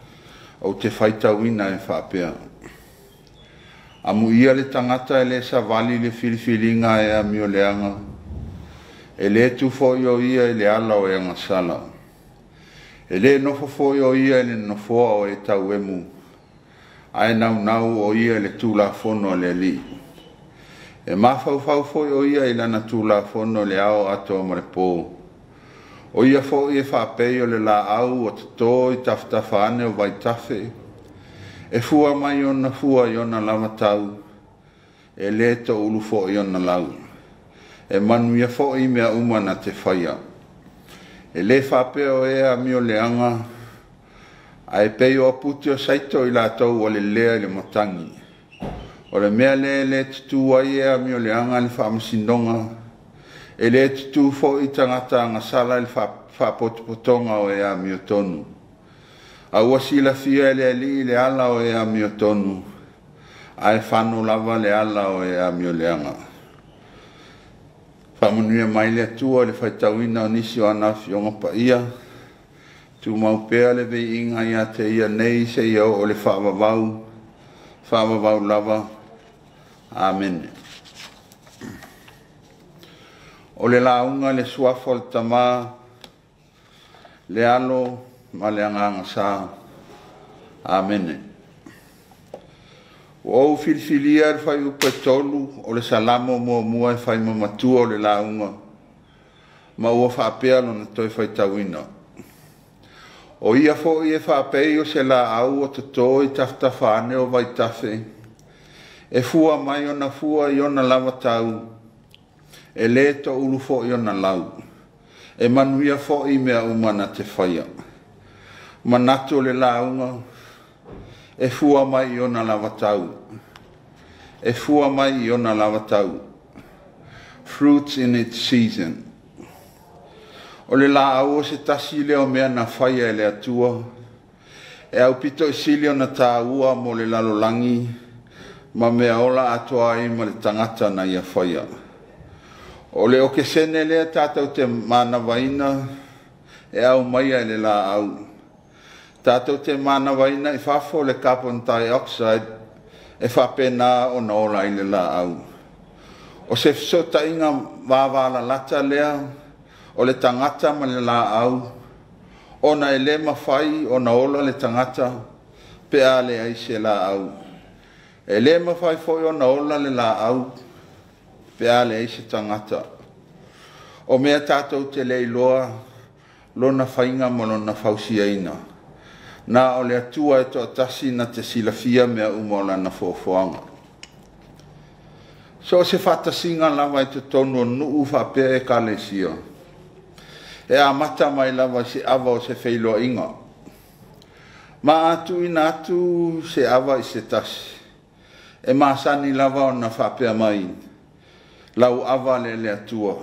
ou te faitauina e faapea. Amuia le tagata e le savali i le filifiliga a e amioleaga, e le tu foi o ia i le ala o e agasala. E le nofo foi o ia i le nofoa o e tauemu, ae naunau o ia i le Tulafono a le Alii. E mafaufau foi o ia i lana Tulafono i le ao atoa ma le po. O ia foi e faapei o le laau ua toto i tafatafa ane o vaitafe, e fua mai ona fua i ona lava tau, e le toulu foi ona lau. E manuia foi mea uma na te faia. E le faapea o e amioleaga, ae pei o apute o saito i latou ua lelea i le matagi. O le mea lea e le tutū ai e amioleaga i le faamasinoga, e le tutū foi tagata agasala i le faapotopotoga o e amiotonu. A ua silafia e le Alii le ala o e amiotonu, ae fano lava le ala o e amioleaga. Faamanuia mai le Atua i le faitauina o nisi o ana afioga paia. Tumau pea le viiga ia te ia nei seia oo i le faavavau, faavavau lava. Amene. O le lauga i le suafa o le Tama, le Alo ma le Agaga Sa. Amene. Ua ou filifilia le fuaiupu e 3 o le Salamo muamua e fai ma matua o le lauga, ma ua faapea lona toe faitauina. O ia foi e faapei o se laau ua toto i tafatafa ane o vaitafe, e fua mai ona fua i ona lava tau, e le toulu foi ona lau. E manuia foi mea uma na te faia. Manatu o le lauga, e fua mai i ona lava tau. E fua mai i ona lava tau. Fruits in its season. O le laau o se tasi lea o mea na faia e le Atua, e aupito i sili ona tāua mo le lalolagi ma mea ola atoa ai ma le tagata na ia faia. O le okesene lea tatou te manavaina e aumaia e le laau. Tatou te manavaina i fafo le carbon dioxide e faapena ona ola ai le laau. O se fesootaiga vavalalata lea o le tagata ma le laau, ona e le mafai ona ola le tagata pe a leai se laau. E le mafai foi ona ola le laau pe a leai se tagata. O mea tatou te le iloa lona faiga ma lona fausiaina. Na o le Atua e toatasi na te silafia mea uma o lana foafoaga. So o se faatasiga lava i totonu o nuu faapea ekalesia, e amata mai lava i se ava o se feiloaiga. Ma a tuuina atu se ava i se tasi, e masani lava ona faapea mai, lau ava lea le Atua.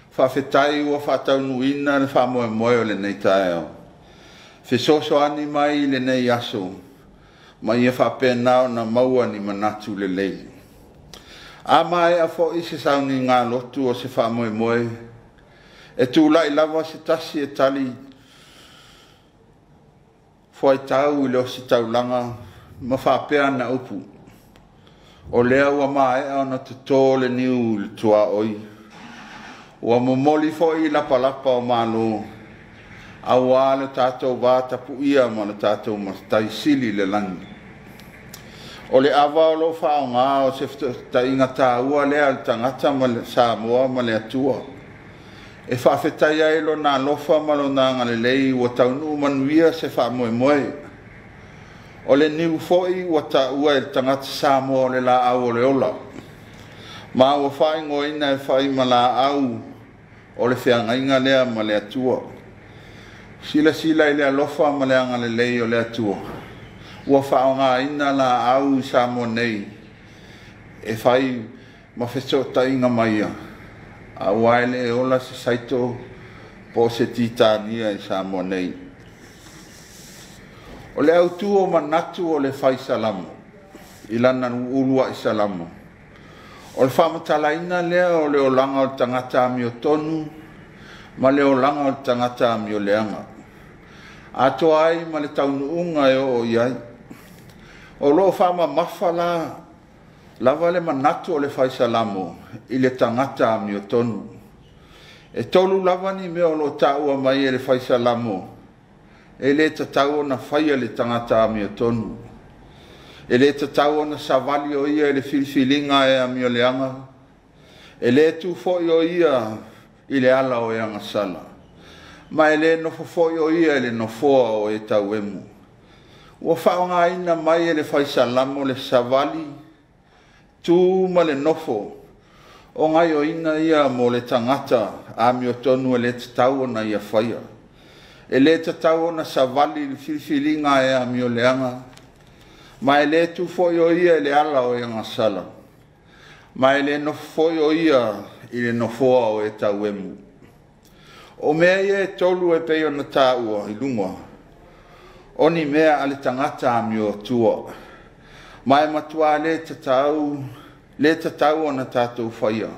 Faafetai ua faataunuuina le faamoemoe o lenei taeao. Fesoasoani mai i lenei aso, ma ia faapena ona maua ni manatu lelei. A maea foi se sauniga lotu o se faamoemoe, e tulai lava se tasi e tali Fuaitau i le ositaulaga ma faapea ana upu, o lea ua maea ona totō le niu i le tuaoi, ua momoli foi lapalapa o malo, auā le tatou vatapuia ma le tatou Matai Sili i le lagi. O le ava o loo faaaoga o se fesootaiga taua lea a le tagata ma le Samoa ma le Atua, e faafetai ai lona alofa ma lona agalelei ua taunuu manuia se faamoemoe. O le niu foi ua taua e le tagata Samoa o le laau o le ola, ma ua faaigoaina e fai ma laau o le feagaiga lea ma le Atua. Silasila i le alofa ma le agalelei o le Atua, ua faaaogaina laau i Samoa nei e fai ma fesootaiga ma ia, aua e le ola se saito po o se titania i Samoa nei. O le autū o manatu o le fai salamo i lana uluai salamo, o le faamatalaina lea o le olaga o le tagata amiotonu ma le olaga o le tagata amioleaga, atoa ai ma le taunuuga e oo i ai. O loo faamamafa la lava le manatu o le fai salamo i le tagata amiotonu. E tolu lava ni mea o loo taua mai e le fai salamo e le tatau ona faia le tagata amiotonu. E le tatau ona savali o ia i le filifiliga e amioleaga. E le tu foi o ia i le ala o e agasala, ma e le nofo foi o ia i le nofoa o e tauemu. Ua faaaogaina mai e le fai salamo le savali, tu ma le nofo, o gaioiga ia mo le tagata amiotonu e le tatau ona ia faia. E le tatau ona savali i le filifiliga e amioleaga, ma e le tu foi o ia i le ala o e agasala, ma e le nofo foi o ia i le nofoa o e tauemu. O mea ia e tolu e pei ona taua i luga, o ni mea a le tagata amiotua, ma e matua le tatau ona tatou faia.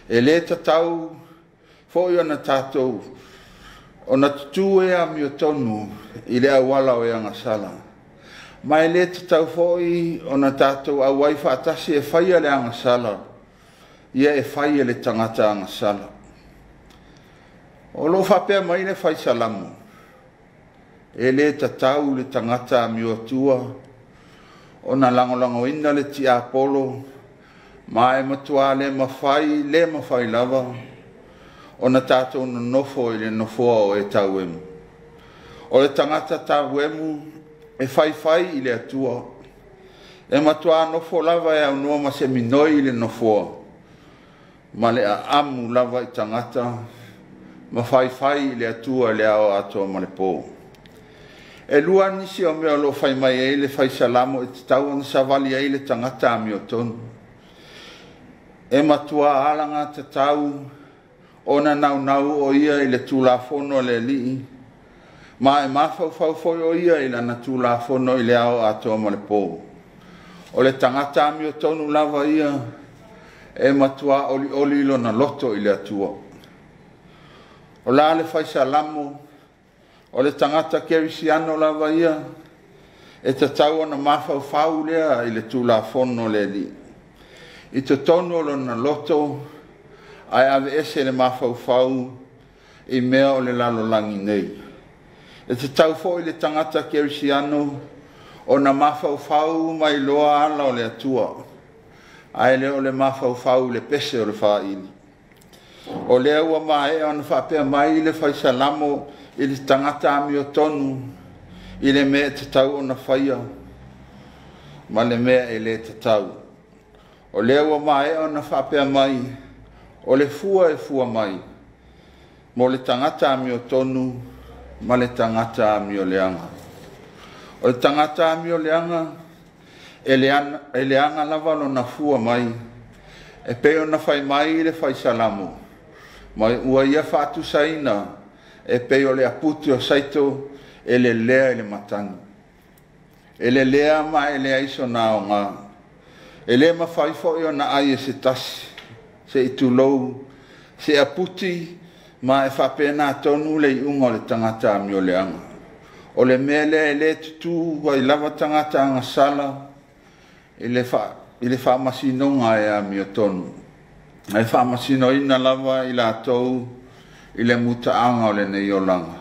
E le tatau foi ona tatou ona tutū e amiotonu i le auala o e agasala, ma e le tatau foi ona tatou auai faatasi e faia le agasala, ia e fai e le tagata agasala. O loo faapea mai le fai salamo, e le tatau le tagata amiotua ona lagolagoina le tiapolo, ma e matua le mafai lava ona tatou nonofo i le nofoa o e tauemu. O le tagata tauemu e faifai i le Atua, e matua nofo lava e aunoa ma se minoi i le nofoa, ma le aamu lava i tagata, ma faifai i le Atua i le ao atoa ma le pō. E lua nisi o mea o loo fai mai ai le fai salamo e tatau ona savali ai le tagata amiotonu. E matua alaga tatau ona naunau o ia i le Tulafono a le Alii, ma e mafaufau foi o ia i lana Tulafono i le ao atoa ma le pō. O le tagata amiotonu lava ia e matua olioli lona loto i le Atua. O la le fai salamo, o le tagata kerisiano lava ia e tatau ona mafaufau lea i le Tulafono a le Alii. I totonu o lona loto, ae aveese le mafaufau i mea o le lalolagi nei. E tatau foi le tagata kerisiano ona mafaufau mai loa ala o le Atua, ae le o le mafaufau i le pese o le faili. O lea ua maea ona faapea mai le fai salamo i le tagata amiotonu i le mea e tatau ona faia ma le mea e le tatau. O lea ua maea ona faapea mai o le fua e fua mai mo le tagata amiotonu ma le tagata amioleaga. O le tagata amioleaga e leaga lava lona fua mai, e pei ona fai mai le fai salamo, ma ua ia faatusaina e pei o le aputi o saito e lelea i le matagi. E lelea ma e leai sona aoga. E le mafai foi ona ai e se tasi, se i tulou, se aputi, ma e faapena tonu le iuga o le tagata amioleaga. O le mea lea e lē tutū ai lava tagata agasala i le faamasinoga e amiotonu, ae faamasinoina lava i latou i le mutaaga o lenei olaga.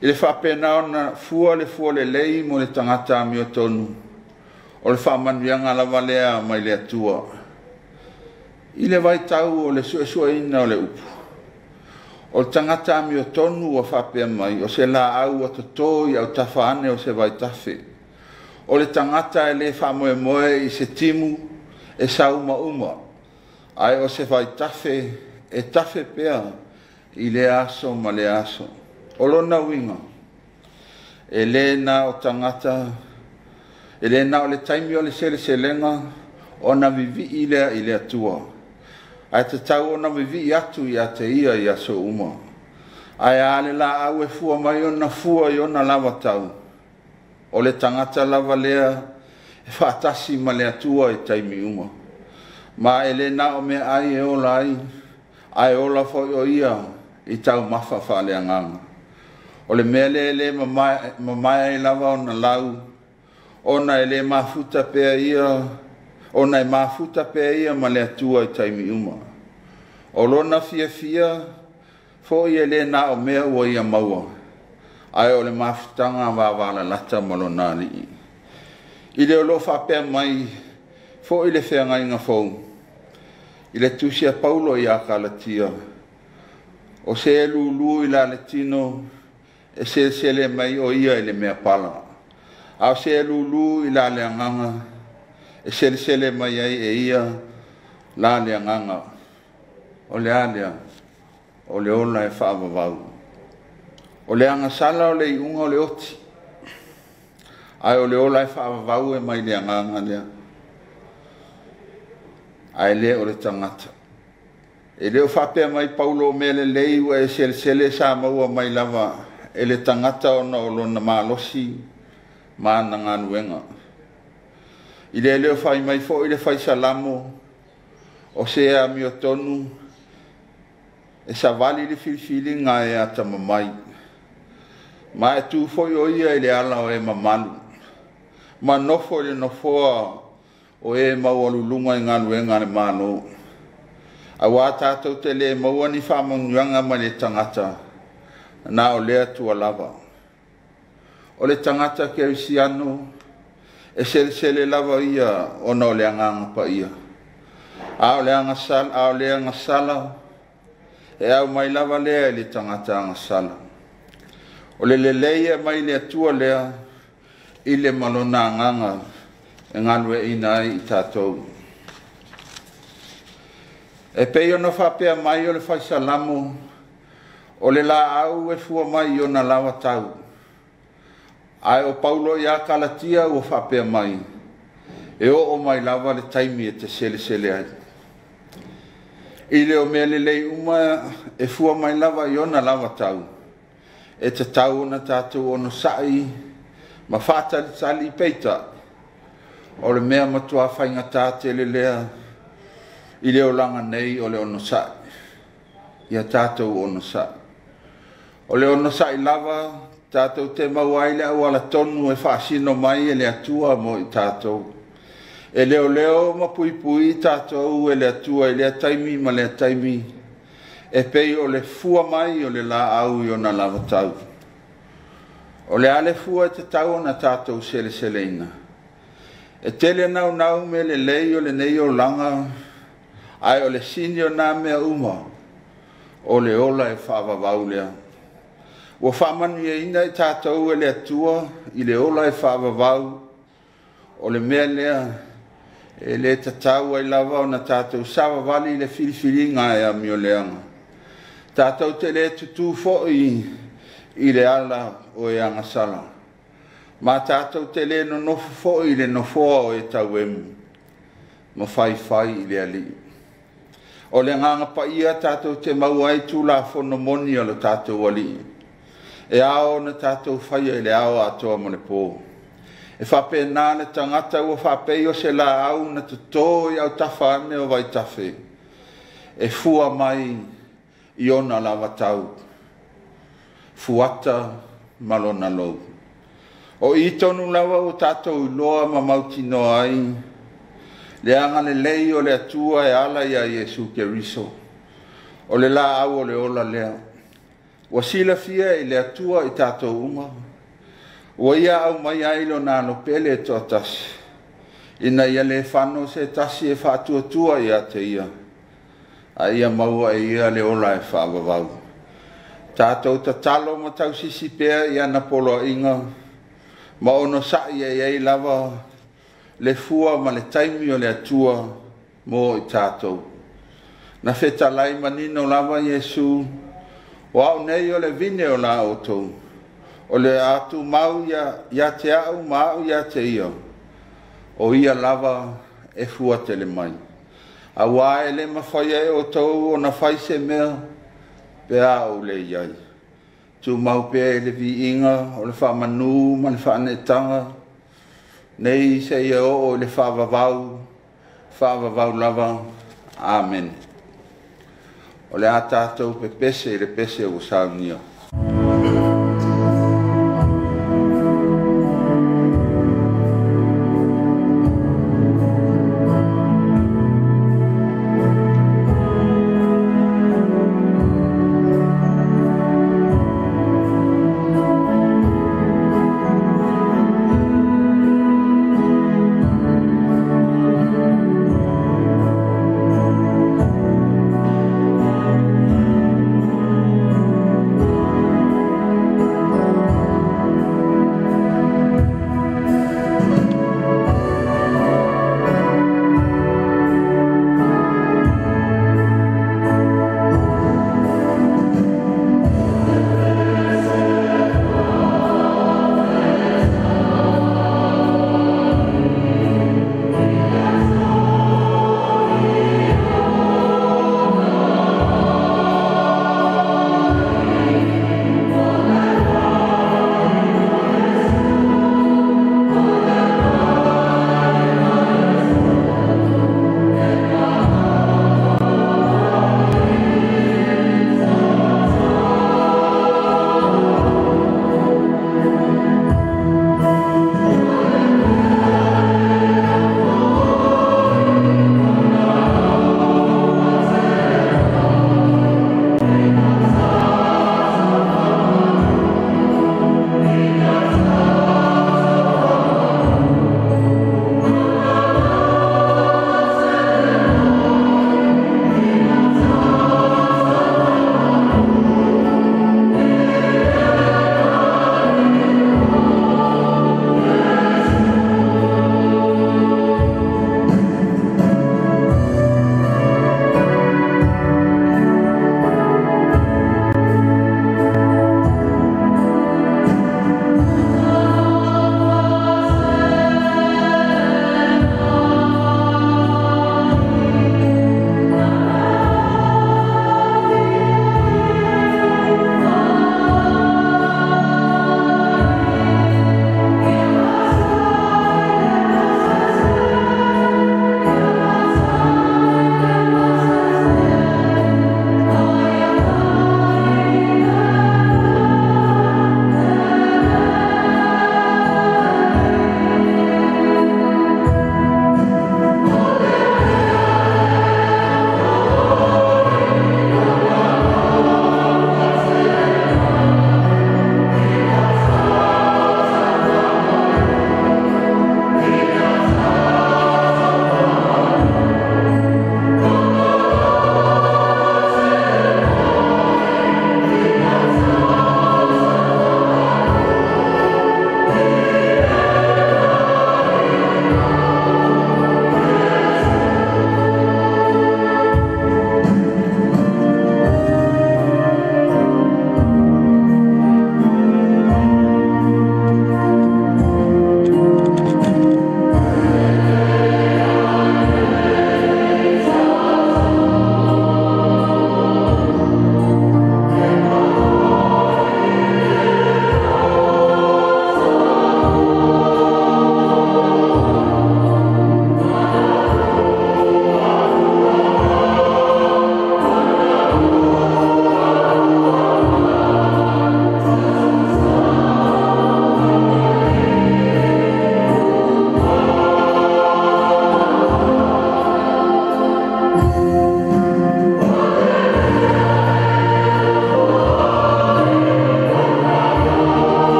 I le faapena ona fua le fua lelei mo le tagata amiotonu, o le faamanuiaga lava lea mai le Atua. I le vaitau o le suesueina o le upu, o le tagata amiotonu ua faapea mai, o se laau ua totō i autafa ane o se vaitafe. O le tagata e le faamoemoe i se timu e saumauma, ae o se vaitafe e tafe pea i lea aso ma lea aso. O lona uiga, e lē na o tagata, e lē na o le taimi o le seleselega ona vivii lea i le Atua, ae tatau ona vivii atu ia te ia i aso uma. Ae a le laau e fua mai ona fua i ona lava tau, o le tagata lava lea e faatasi ma le Atua i taimi uma. Ma e lē na o meaai e ola ai, ae ola foi o ia i taumafa faaleagaga. O le mea lea e lē mamae ai lava ona lau, ona e lē mafuta pea ia, ona e mafuta pea ia ma le Atua i taimi uma. O lona fiafia foi e lē na o mea ua ia maua, ae o le mafutaga vavalalata ma lona Alii. I le o loo faapea mai foi le feagaiga fou, i le tusi a Paulo ia Kalatia, o se e lūlū i la le tino, e selesele mai o ia i le mea pala. A o se e lūlū i la le agaga, e selesele mai ai e ia la le agaga. O le a lea? O le ola e faavavau. O le agasala o le iuga o le oti, ae o le ola e faavavau e mai le agaga lea, ae lē o le tagata. E le o faapea mai Paulo o mea lelei ua e selesele sa maua mai lava e le tagata ona o lona malosi ma ana galuega. I le leo fai mai foi le faisalamo, o se amiotonu e savali le filifiliga e atamamai, ma e tu foi o ia i le ala o e mamalu, ma nofo i le nofoa o e maualuluga i galuega a le Malo. Auā tatou te lē maua ni faamanuiaga mai le tagata, na o le Atua lava. O le tagata kerisiano, e selesele lava ia ona o le agaga paia. A o le agasala, e au mai lava lea i le tagata agasala. O le lelei e mai le Atua lea, i le ma lona agaga e galueaiina ai i tatou. E pei ona faapea mai o le faisalamo, o le laau e fua mai i ona lava tau. Ae o Paulo ia Kalatia ua faapea mai, e oo mai lava le taimi e te selesele ai. I le o mea lelei uma e fua mai lava i ona lava tau, e tatau ona tatou onosai ma faatalitali peita. O le mea matua faigata tele lea i le olaga nei o le onosai, ia tatou onosai. O le onosai lava tatou te maua ai le auala tonu e faasino mai e le Atua mo i tatou. E leoleo ma puipui tatou e le Atua i lea taimi ma lea taimi, e pei o le fua mai o le laau i ona lava tau. O le a le fua e tatau ona tatou seleseleina. E tele naunau me lelei o lenei olaga, ae o le sini o nā mea uma, o le ola e faavavau lea. Ua faamanuiaina i tatou e le Atua i le ola e faavavau, o le mea lea e le tatau ai lava ona tatou savavali i le filifiliga e amioleaga. Tatou te le tutū foi i le ala o e agasala, ma tatou te le nonofo foi i le nofoa o e tauemu, ma faifai i le Alii. O le agaga paia tatou te maua ai Tulafono moni o le tatou Alii, e ao ona tatou faia i le ao atoa ma le pō. E faapena le tagata ua faapei o se laau na totō i autafa ane o vaitafe, e fua mai i ona lava tau. Fuata ma lona lou. O i tonu lava ua tatou iloa ma mautinoa ai le agalelei o le Atua e ala iā Iesu Keriso, o le laau o le ola lea. Ua silafia e le Atua i tatou uma, ua ia aumaia ai lona alo pele e toatasi, ina ia le fano se tasi e faatuatua ia te ia, a ia maua e ia le ola e faavavau. Tatou tatalo ma tausisi pea i ana poloaiga, ma onosa'i e i ai lava le fua ma le taimi o le Atua mo i tatou. Na fetalai manino lava Iesu, o au nei o le vine o la outou, o le a tumau ia te au ma au ia te ia, o ia lava e fua tele mai. Auā e le mafaia e outou ona fai se mea pe a ou le i ai. Tumau pea i le viiga o le faamanū ma le faaneetaga, nei seia oo i le faavavau, faavavau lava. Amene. O le a tatou pepese i le pese ua saunia.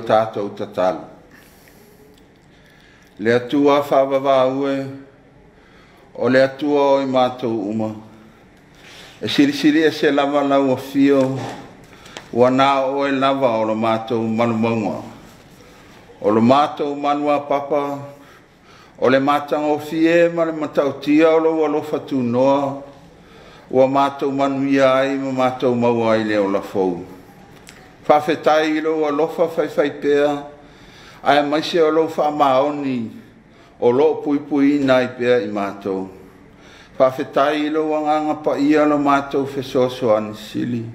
tatou tatalo. Le Atua faavavau e, o le Atua o i matou uma, e silisili ese lava lau afio, ua na o oe lava o lo matou malumauga, o lo matou maluapapa, o le matagofie ma le matautia o lou alofa tunoa, ua matou manuia ai ma matou maua ai le ola fou. Faafetai i lou alofa faifaipea, aemaise o lou faamaoni o loo puipuiina ai pea i matou. Faafetai i lou agaga paia lo matou fesoasoani sili.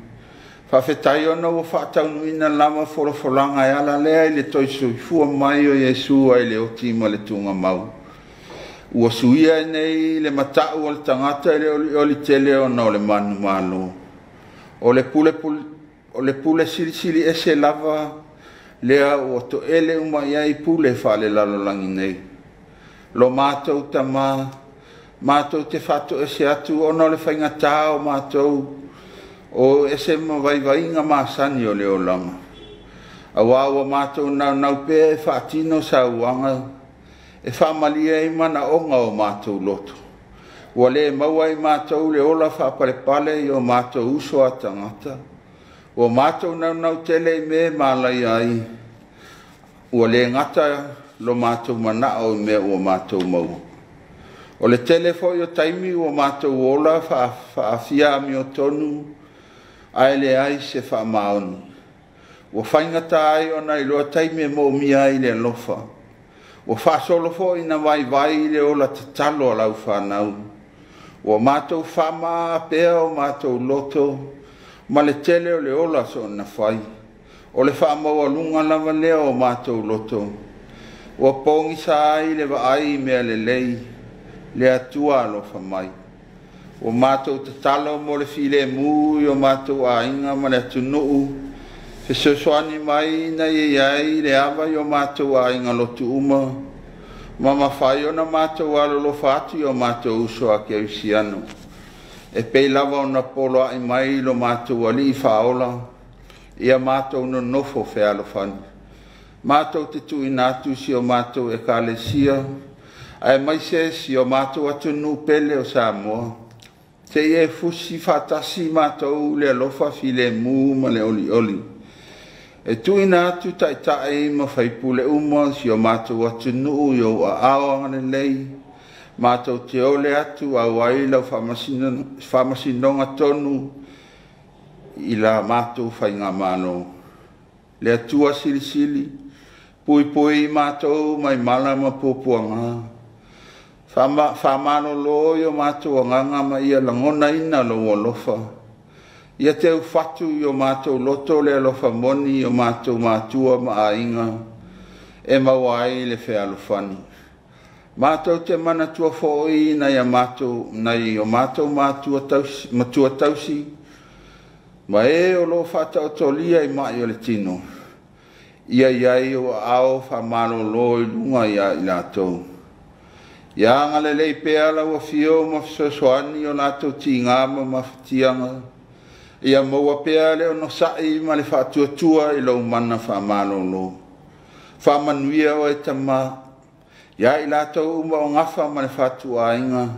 Faafetai ona ua faataunuuina lava folafolaga e ala lea i le toe soifua mai o Iesu ai le oti ma le tugamau. Ua suia ai nei le matau o le tagata i le olioli tele ona o le manumalo. O le pule silisili ese lava lea ua toele uma i ai pule faalelalolagi nei. Lo matou Tamā, matou te faatoese atu ona o le faigata o matou o ese ma vaivaiga masani o le olaga. Auā ua matou naunau pea e faatino sauaga, e faamalie ai manaoga o matou loto. Ua le maua ai matou le ola faapalepale i o matou uso a tagata. Ua matou naunau tele i mea e malaia ai, ua le gata lo matou manao i mea ua matou maua. O le tele foi o taimi ua matou ola faafia amiotonu, ae leai se faamaoni. Ua faigata ai ona iloa taimi e moomia ai le alofa. Ua faasolo foi na vaivai le ola tatalo a lau fanau. Ua matou faamaa pea o matou loto ma le tele o le ola soona fai. O le faamaualuga lava lea o matou loto. Ua pogisa ai le vaai i mea lelei, le Atua alofa mai. Ua matou tatalo mo le filemu i o matou aiga ma le atunuu, fesoasoani mai ina ia i ai le ava i o matou aiga lotu uma, ma mafai ona matou alolofa atu i o matou uso a kerisiano. E pei lava ona poloai mai lo matou alii faaola, ia matou nonofo fealofani. Matou te tuuina atu si o matou ekalesia, aemaise si o matou atunuu pele o Samoa. Seia e fusi faatasi matou le alofa filemu ma le olioli. E tuuina atu taitai ma faipule uma si o matou atunuu i ou aao agalelei, matou te ole atu auai lau faamasinoga tonu i la matou faigamalo. Le Atua silisili, puipui matou mai mala ma puapuaga. Faamalolo i o matou agaga ma ia lagonaina lou alofa. Ia teufatu i o matou loto le alofa moni i o matou matua ma aiga e maua ai le fealofani. Matou te manatua foi nai o matou matua tausi, ma e o loo faataotolia i mai o le tino, ia i ai o aao faamalolo i luga ia i latou. Ia agalelei pea lau afio ma fesoasoani o latou tiga ma mafatiaga, ia maua pea le onosai ma le faatuatua i lou mana faamalolo. Faamanuia oe Tamā, ia i latou uma o gafa ma le fatuaiga,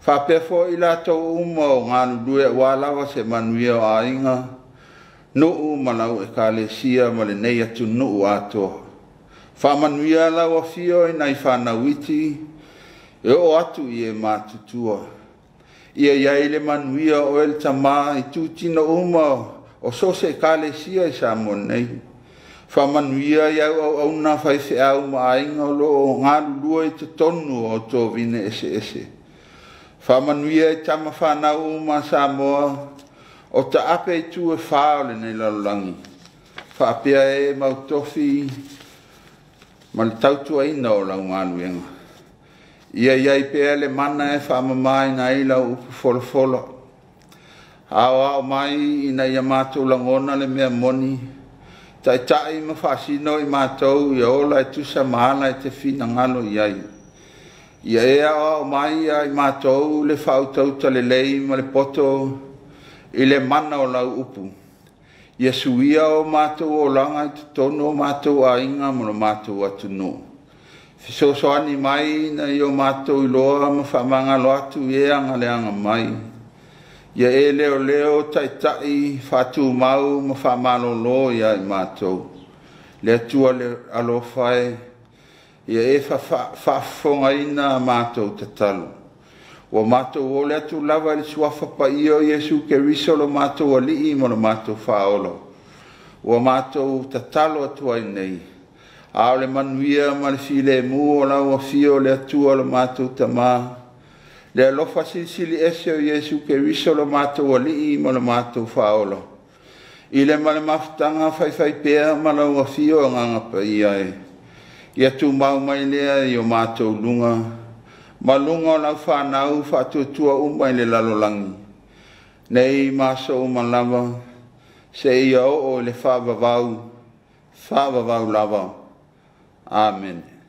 faapea foi i latou uma o galulue aua lava se manuia o aiga, nuu ma lau ekalesia ma lenei atunuu atoa. Faamanuia lau afio i nai fanau iti, e oo atu i e matutua. Ia i ai le manuia o oe le Tamā i tutino uma o so o se ekalesia i Samoa nei. Faamanuia i au auauna faifeau ma aiga o loo galulue i totonu o tovine eseese. Faamanuia i tama fanau uma a Samoa o taape i tu e whā o lenei lalolagi. Faapea e mautofi ma le tautuaina o lau galuega. Ia i ai pea le mana e faamamaina ai lau upu folafola. Aoao mai ina ia matou lagona le mea moni, taitai ma faasino i matou ia ola e tusa ma ala e te finagalo i ai. Ia e aoao mai ia i matou le faautauta lelei ma le poto i le mana o lau upu. Ia suia o matou olaga i totonu o matou aiga ma lo matou atunuu. Fesoasoani mai ina ia o matou iloa ma faamagalo atu i e agaleaga mai. Ia e leoleo taitai faatumau ma faamalolo ia i matou. Le Atua le alofa e, ia e faafofogaina a matou tatalo. Ua matou ole atu lava i le suafa paia o Iesu Keriso lo matou Alii ma lo matou Faaola. Ua matou tatalo atu ai nei, a o le manuia ma le filemu o lau afio o le Atua lo matou Tamā, le alofa silisili ese o Iesu Keriso lo matou Alii ma lo matou Faaola, i le ma le mafutaga faifaipea ma lau afio Agaga Paia e, ia tumau mai lea i o matou luga, ma luga o lau fanau faatuatua uma i le lalolagi, nei ma aso uma lava, seia oo i le faavavau, faavavau lava. Amene.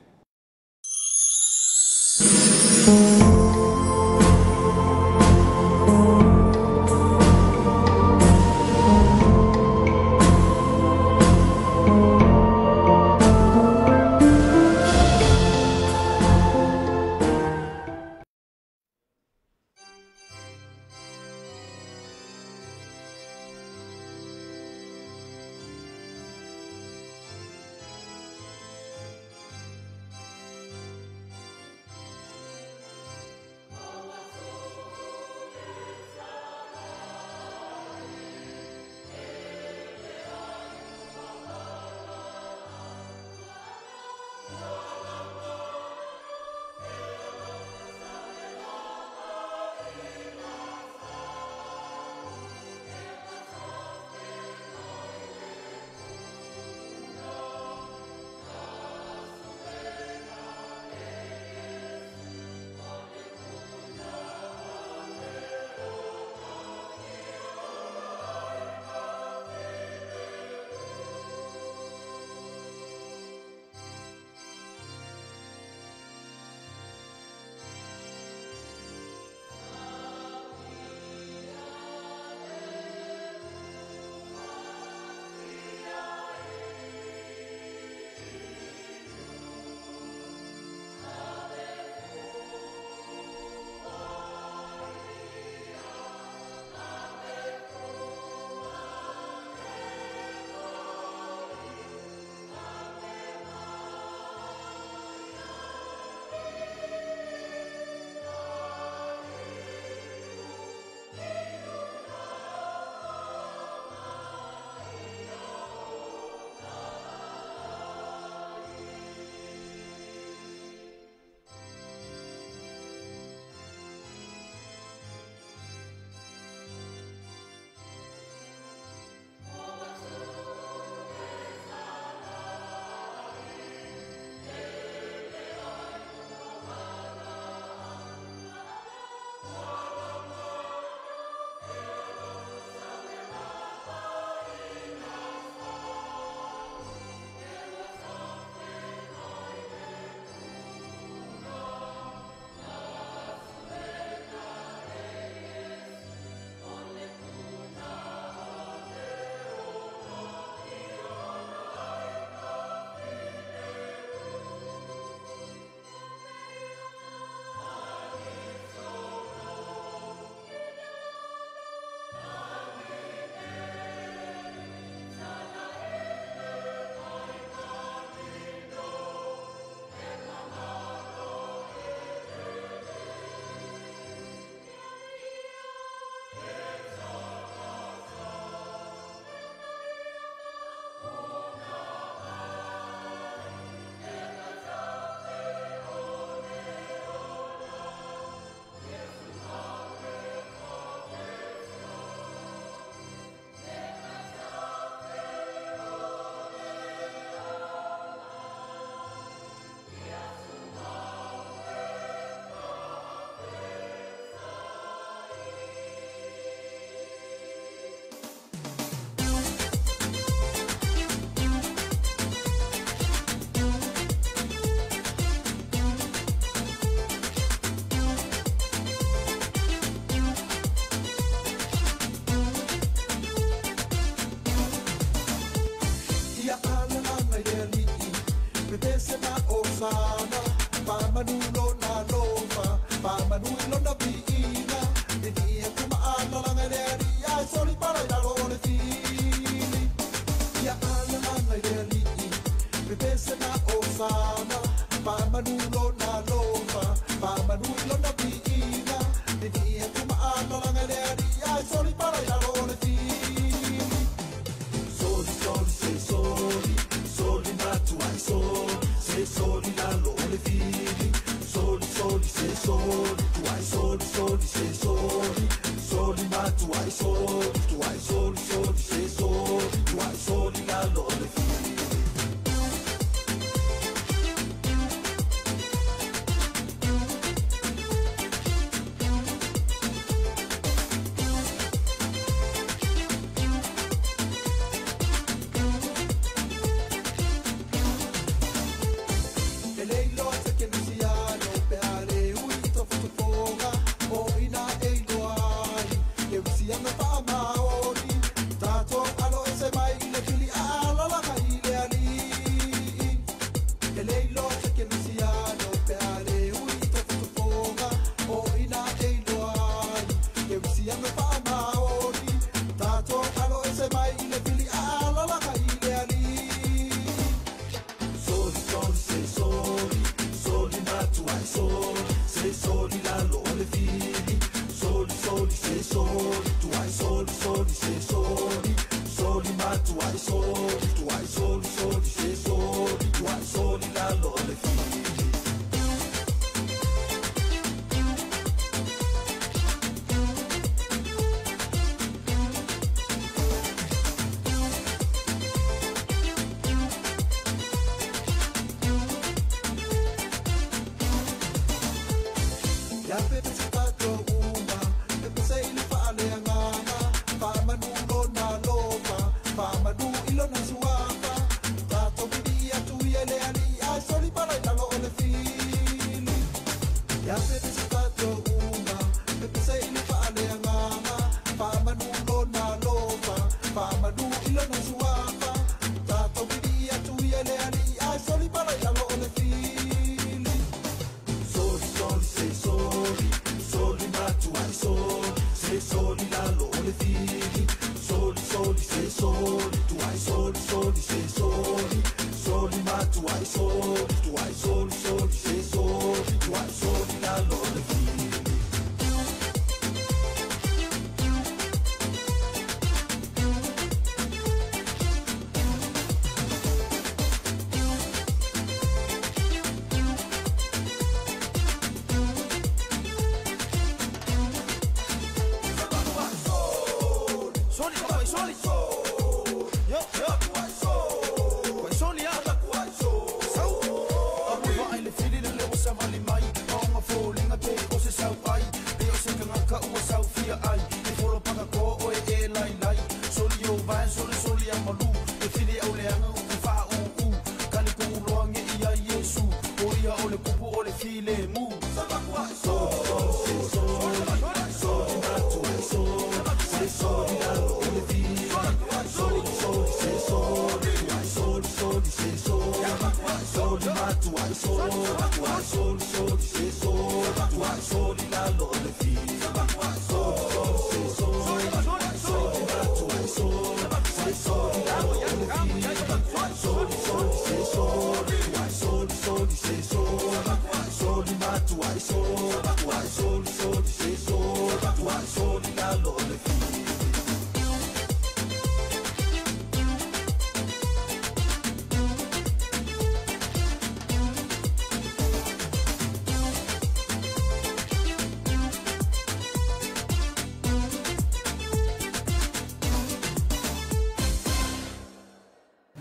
se soli, tuai soli soli se soli, soli ma tuai soli, tuai soli soli se soli, tuai soli lalo o le fili.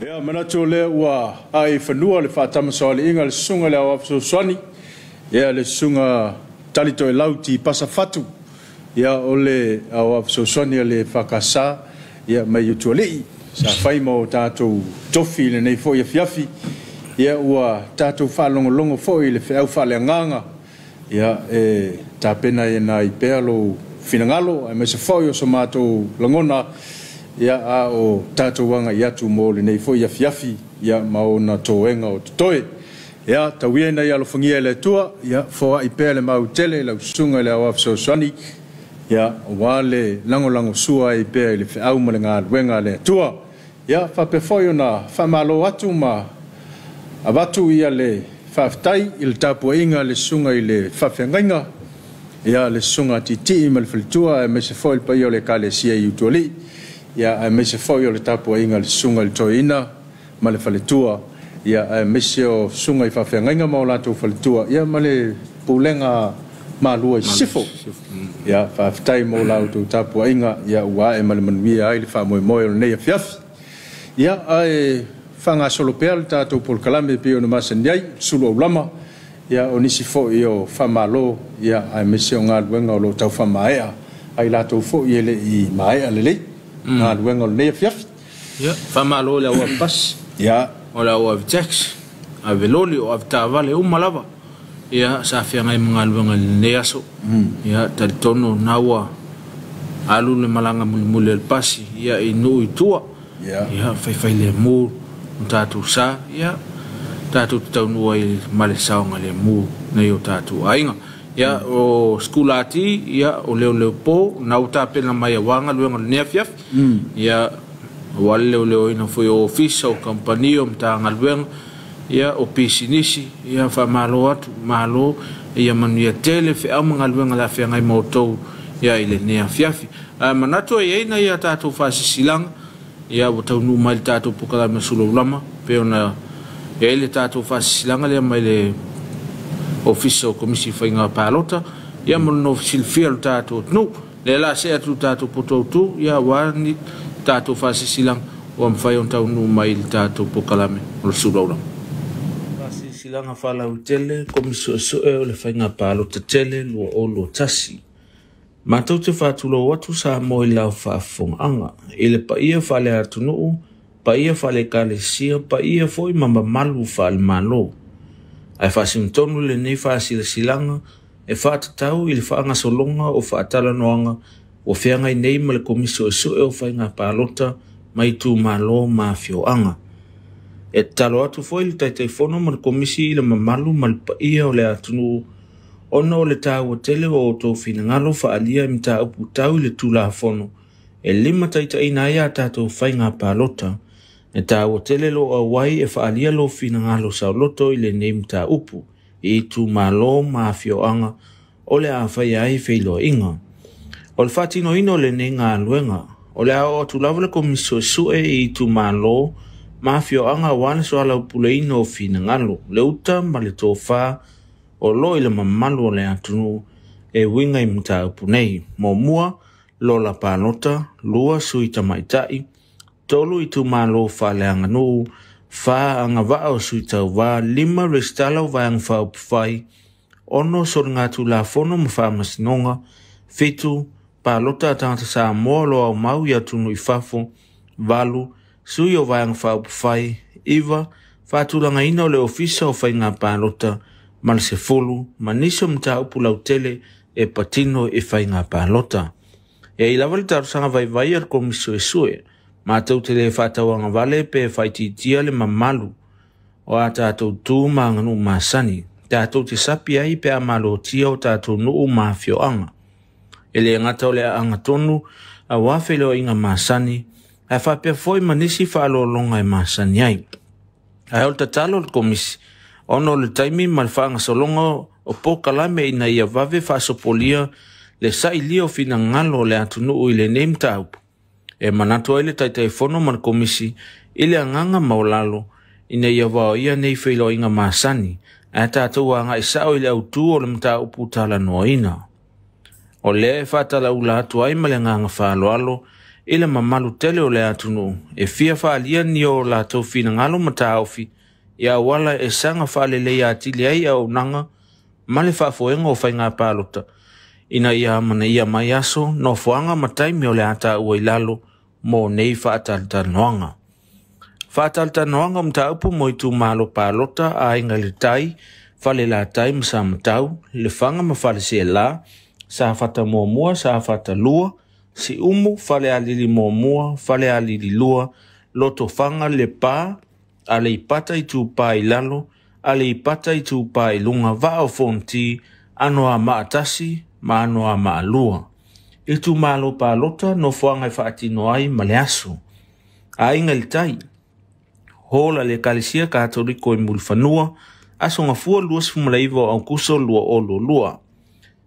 Ia, manatu o lea ua ae i fanua le faatamasoaliiga a le susuga i le Aoao Fesoasoani, ia le susuga Talitoelau Tipasa Fatu, ia o le Aoao Fesoasoani a le EFKS, ia mai Utualii, sa fai ma o tatou tofi i lenei foi afiafi. Ia ua tatou faalogologo foi i le feau faaleagaga, ia e tapena ai pea lou finagalo, aemaise foi o so matou lagona, ia a o tatou agai atu mo lenei foi afiafi, ia ma ona toega o totoe. Ia tauia ina ia alofagia e le Atua, ia foai pea le mautele i lau susuga i le Aoao Fesoasoani, ia aua le lagolagosua ai pea i le feau ma le galuega a le Atua. Ia faapea foi ona faamalo atu ma avatu ia le faafetai i le tapuaiga a le susuga i le faafeagaiga, ia le susuga Tiitii ma le faletua, aemaise foi le paia o le Ekalesia i Utualii, ia aemaise foi o le tapuaiga a le susuga i le Toeaina ma le faletua, ia aemaise o susuga i faafeagaiga ma o latou faletua, ia ma le Pulega Malua i Sisifo. Ia, faafetai mo la outou tapuaiga, ia ua ae ma le manuia ai le faamoemoe o lenei afiafi. Ia, ae faagasolo pea le tatou polokalame e pei ona masani ai, sulu aulama, ia o nisi foi o faamalo, ia aemaise o galuega o lo o tau faamaea ai latou foi e le i maea lelei galuega o lenei afiafi. Ia, faamalo i le au ave pasi. Ia. O le au ave taxi, ave loli, o ave taavale uma lava. Ia, sa feagai ma galuega i lenei aso. Ia, talitonu na ua alu le malaga mulimuli a le pasi, ia, i nuu i tua. Ia, faifailemu o tatou sa, ia, tatou te taunuu ai ma le saogalemu nei o tatou aiga. Ia, o Sikulati, ia, o Leoleopo, na ua tapena mai aua galuega o lenei afiafi. Ia, aua le leoleoina foi o ofisa, o kamupani, o Matagaluega, ia, o pisinisi, ia, faamalo atu, malo, ia manuia tele feau ma galuega o le a feagai ma outou, ia, i lenei afiafi. Ae manatu e i ai nai a tatou faasisilaga, ia, ua taunuu mai le tatou polokalame o Sulaulama, pe ona e ai le tatou faasisilaga lea mai le Ofisa o Komisi Faiga Palota, ia, mo le nofosilafia o le tatou atunuu. Lea la see atu le tatou poto autu, ia, aua ni tatou faasisilaga ua mafai ona taunuu mai le tatou polokalame o le Sulaulama. Faasisilaga faalautele Komisi Suesue o le Faiga Palota Tele 2021. Matou te faatulou atu Samoa i lau faafofogaaga, i le paia faale-atunuu, paia faale-ekalesia, paia foi ma mamalu faale-Malo. Ae faasinotonu lenei faasilasilaga e faatatau i le faagasologa o faatalanoaga ua feagai nei ma le Komisi Suesue o Faiga Palota mai itumalo ma afioaga. E tatalo atu foi le Taitaifono ma le Komisi i le mamalu ma le paia o le atunuu ona o le taua tele o outou finagalo faaalia i mataupu tau i le Tulafono e limataitaiina ai a tatou faiga palota. E taua tele lo auai e faaalia lou finagalo saoloto i lenei mataupu i itumalo ma afioaga o le a faia ai feiloaiga. O le faatinoina o lenei galuega, o le a oo atu lava le Komisi Suesue i itumalo ma afioaga aua le soalaupuleina o finagalo, le uta ma le tofa o lo i le mamalu o le atunuu e uiga i mataupu nei. Muamua, lola palota; lua, sui tamaitai; tolu, itumalo faaleaganuu; fa, agavaa o sui tauvā; lima, resitala o Vaega Faaupufai; 6, soligatulafono ma faamasinoga; 7, palota a tagata Samoa o lo o aumau i atunuu i fafo; 8, sui o Vaega Faaupufai; 9, faatulagaina o le Ofisa o Faiga Palota; ma le 10, ma nisi o mataupu lautele e patino i faiga palota. E ai lava le talosaga vaivai a le Komisi Suesue, matou te le faatauagavale pe faaitiitia le mamalu o a tatou tu ma aganuu masani, tatou te sapi ai pe a malotia o tatou nuu ma afioaga. E le gata o le aaga tonu aua feiloaiga masani, ae faapea foi ma nisi faaaloaloga e masani ai. Ae o le tatalo a le Komisi, ona o le taimi ma le faagasologa o polokalame ina ia vave faasopolia le sailia o finagalo o le atunuu i lenei mataupu, e manatu ai le Taitaifono ma le Komisi i le agaga maualalo ina ia vaoia nei feiloaiga masani, ae tatou agai sao i le autu o le mataupu talanoaina. O lea e faatalaula atu ai ma le agaga faaaloalo i le mamalu tele o le atunuu e fia faaalia ni o latou finagalo ma taofi i auala e saga faaleleia atili ai auaunaga ma le faafoega o faiga palota, ina ia amanaia mai aso, nofoaga ma taimi o le a taua i lalo mo nei faatalatalanoaga. Faatalatalanoaga o mataupu mo itumalo palota Aiga i le Tai, Falelatai ma Samatau, Lefaga ma Faleaseela, Safata 1, Safata 2, Siumu, Falealili 1, Falealili 2, Lotofaga, Lepa, Aleipata Itupa i Lalo, Aleipata Itupa i Luga, Vaa o Fonoti, Anoamaa 1 ma Anoamaa 2. Itumalo palota, nofoaga e faatino ai ma le aso. Aiga i le Tai, Hall a le Ekalesia Katoliko i Mulifanua, Aso Gafua 29 o Aokuso 2022.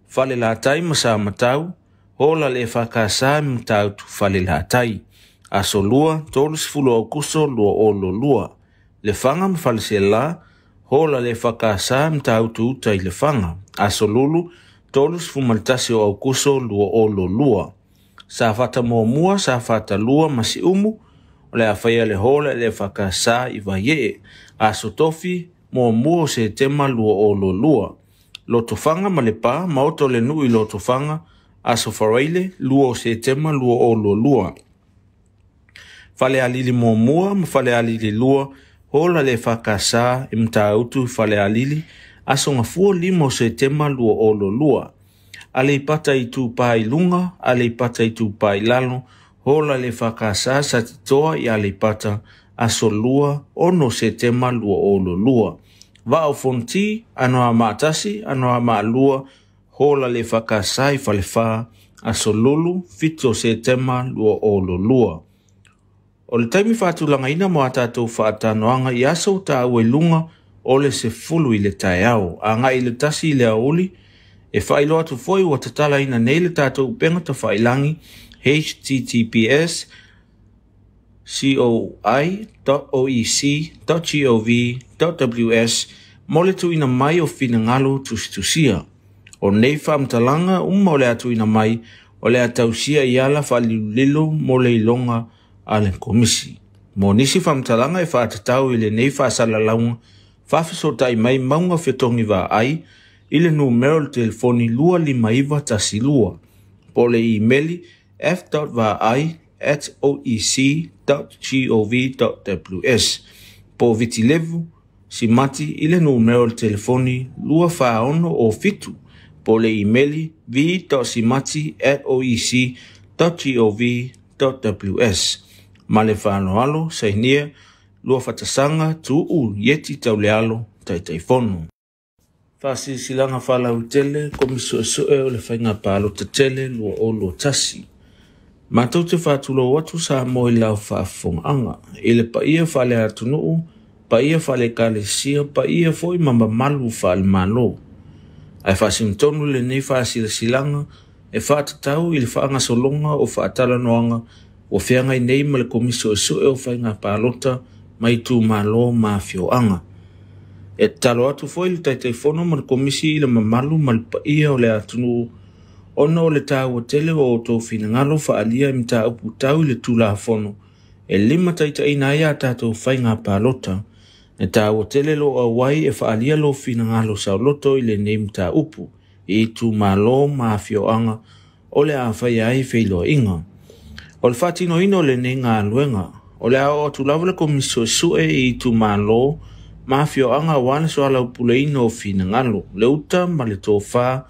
Falelatai ma Samatau, Hall a le EFKS i Matautu Falelatai, Aso Lua 30 o Aokuso 2022. Lefaga ma Faleaseela, Hola le EFKS Matautu Uta i Lefaga, Aso Lulu, 31 o Aukuso 2022. Safata 1, Safata 2 ma Siumu, o le a faia le hola i le EFKS i Vaiee, Aso Tofi, 1 o Setema 2022. Lotofaga ma Lepa, Maota o le Nuu i Lotofaga, Aso Faraile, 2 o Setema 2022. Falealili 1 ma Falealili 2, hola le EFKS i Matautu i Falealili, Aso Gafua 5 o Setema 2022. Aleipata Itupa i Luga, Aleipata Itupa i Lalo, hola le EFKS Satitoa i Aleipata, Aso 2, 6 Setema 2022. Vaa o Fonoti, Anoamaa 1, Anoamaa 2, hola le EFKS i Falefa, Aso Lulu, 7 o Setema 2022. O le taimi faatulagaina mo a tatou faatanoaga i aso taua i luga o le 10 i le taeao. Agai i le 1 i le aoauli, e faailoa atu foi ua tatalaina nei le tatou upega tafailangi https coi.oec.gov.ws mo le tuuina mai o finagalo tusitusia. O nei faamatalaga uma o le a tuuina mai o le a tausia i ala faalilolilo mo le iloga a le komisi. Mo nisi faamatalaga e faatatau i lenei faasalalauga, faafesootai mai Mauga Fetogi Vaai i le numera o le telefoni 25912 po o le imeli f.vaai@oec.gov.ws po o Vitilevu Simati i le numera o le telefoni 24607 po o le imeli v.simati@oec.gov.ws. Ma le faaaloalo, sainia Luafatasaga Tuuu Ieti Taulealo, Taitaifono. Faasilasilaga faalautele, Komisi Suesue o le Faiga Palota Tele 2021. Matou te faatulou atu Samoa i lau faafofogaaga, i le paia faale-atunuu, paia faale-ekalesia, paia foi ma mamalu faale-Malo. Ae faasinotonu lenei faasilasilaga e faatatau i le faagasologa o faatalanoaga ua feagai nei ma le Komisi Suesue o Faiga Palota ma itumalo ma afioaga. E tatalo atu foi le Taitaifono ma le Komisi i le mamalu ma le paia o le atunuu ona o le taua tele o outou finagalo faaalia i mataupu tau i le Tulafono e limataitaiina ai a tatou faiga palota. E taua tele lou auai e faaalia lou finagalo saoloto i lenei mataupu i itumalo ma afioaga o le a faia ai feiloaiga. O le faatinoina o lenei galuega, o le a oo atu lava le Komisi Suesue i itumalo ma afioaga aua le soalaupuleina o finagalo, le uta ma le tofa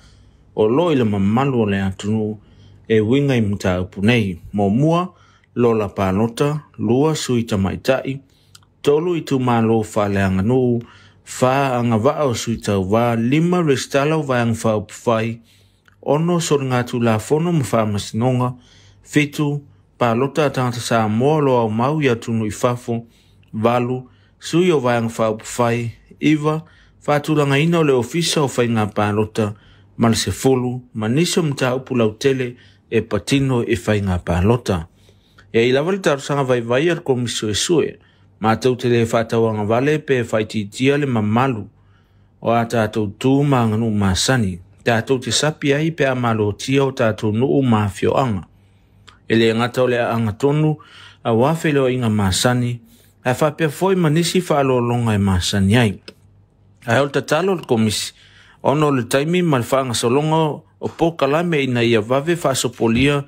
o lo i le mamalu o le atunuu e uiga i mataupu nei. Muamua, lola palota, 2 sui tamaitai, 3 itumalo faaleaganuu, 4 agavaa o sui tauvā, 5 resitala o vaega faaupufai, 6 soligatulafono ma faamasinoga, 7 palota a tagata Samoa o lo o aumau i atunuu i fafo, 8 sui o vaega faaupufai, 9 faatulagaina o le Ofisa o Faiga Palota ma le 10 ma nisi o mataupu lautele e patino i faiga palota. E ai lava le talosaga vaivai a le Komisi Suesue, matou te le faatauagavale pe faaitiitia le mamalu o a tatou tu ma aganuu masani, tatou te sapi ai pe a malotia o tatou nuu ma afioaga. E le gata o le aaga tonu aua feiloaiga masani, ae faapea foi ma nisi faaaloaloga e masani ai. Ae o le tatalo o le Komisi, ona o le taimi ma le faagasologa o polokalame ina ia vave faasopolia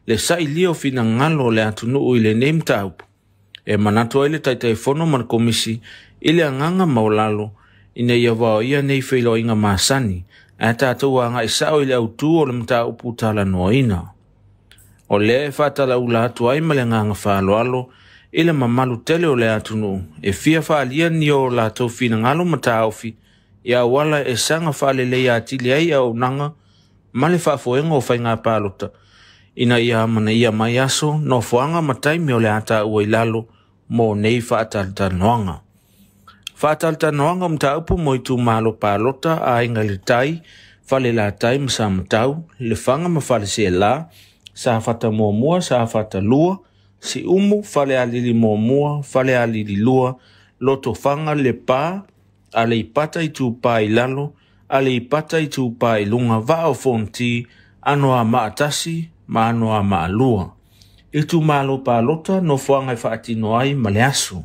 le sailia o finagalo o le atunuu i lenei mataupu. E manatu ai le Taitaifono ma le Komisi i le agaga maualalo ina ia vaoia nei feiloaiga masani, ae tatou agai sao i le autū o le mataupu talanoaina. O lea e faatalaula atu ai ma le agaga faaaloalo i le mamalu tele o le atunuu e fia faaalia ni o latou finagalo ma taofi i auala e saga faalelei atili ai auaunaga ma le faafoega o faiga palota ina ia amanaia mai aso, nofoaga ma taimi o le a taua i lalo mo nei faatalatalanoaga. Faatalatalanoaga o mataupu mo itumalo palota, Aiga i le Tai, Falelatai ma Samatau, Lefaga ma Faleseela, Safata 1, Safata 2, Siumu, Falealili 1, Falealili 2, Lotofaga, Lepa, Aleipata Itupa i Lalo, Aleipata Itupa i Luga, Vaa o Fonoti, Anoamaa 1 ma Anoamaa 2. Itumalo Palota, nofoaga e faatino ai ma le aso.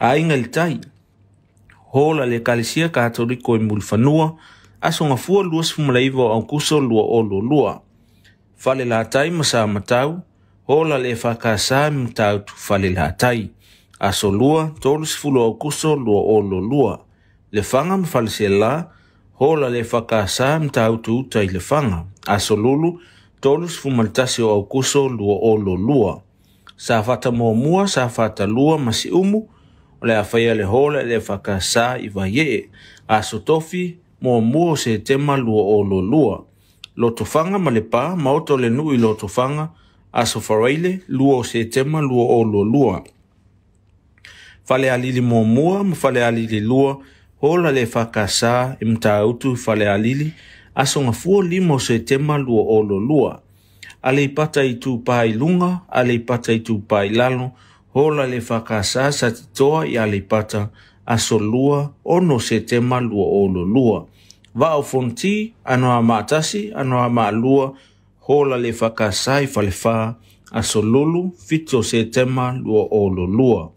Aiga i le Tai, hola le Ekalesia Katoliko i Mulifanua, Aso Gafua 29 o Aukuso 2022. Falelatai ma Samatau, hola le EFKS i Matautu Falelatai, Aso Lua 30 o Aukuso 2022. Lefaga ma Faleaseela, hola le EFKS i Matautu Uta i Lefaga, Aso Lulu 31 o Aukuso 2022. Safata 1, Safata 2 ma Siumu, o le a faia le hola i le EFKS i Vaiee, Aso Tofi 1 o Setema 2022. Lotofaga ma Lepa, maota o le nuu i Lotofaga, Aso Faraile 2 o Setema 2022. Falealili 1 ma Falealili 2, hola le EFKS i Matautu i Falealili, Aso Gafua 5 o Setema 2022. Aleipata Itupa i Luga, Aleipata Itupa i Lalo, hola le EFKS Satitoa i Aleipata, Aso Lua 6 o Setema 2022. Vaa o Fonoti, Anoamaa 1, Anoamaa 2, hola le EFKS i Falefa, Aso Lulu 7 o Setema 2022.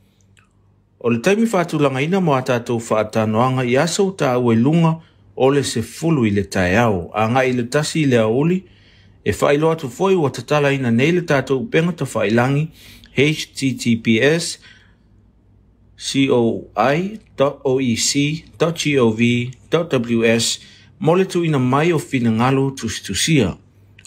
O le taimi faatulagaina mo a tatou faatanoaga i aso ua taua i luga o le 10 i le taeao, agai i le 1 i le aoauli, e faailoa atu foi ua tatalaina nei le tatou upega tafailagi https coi.oec.gov.ws mo le tuuina mai o finagalo tusitusia.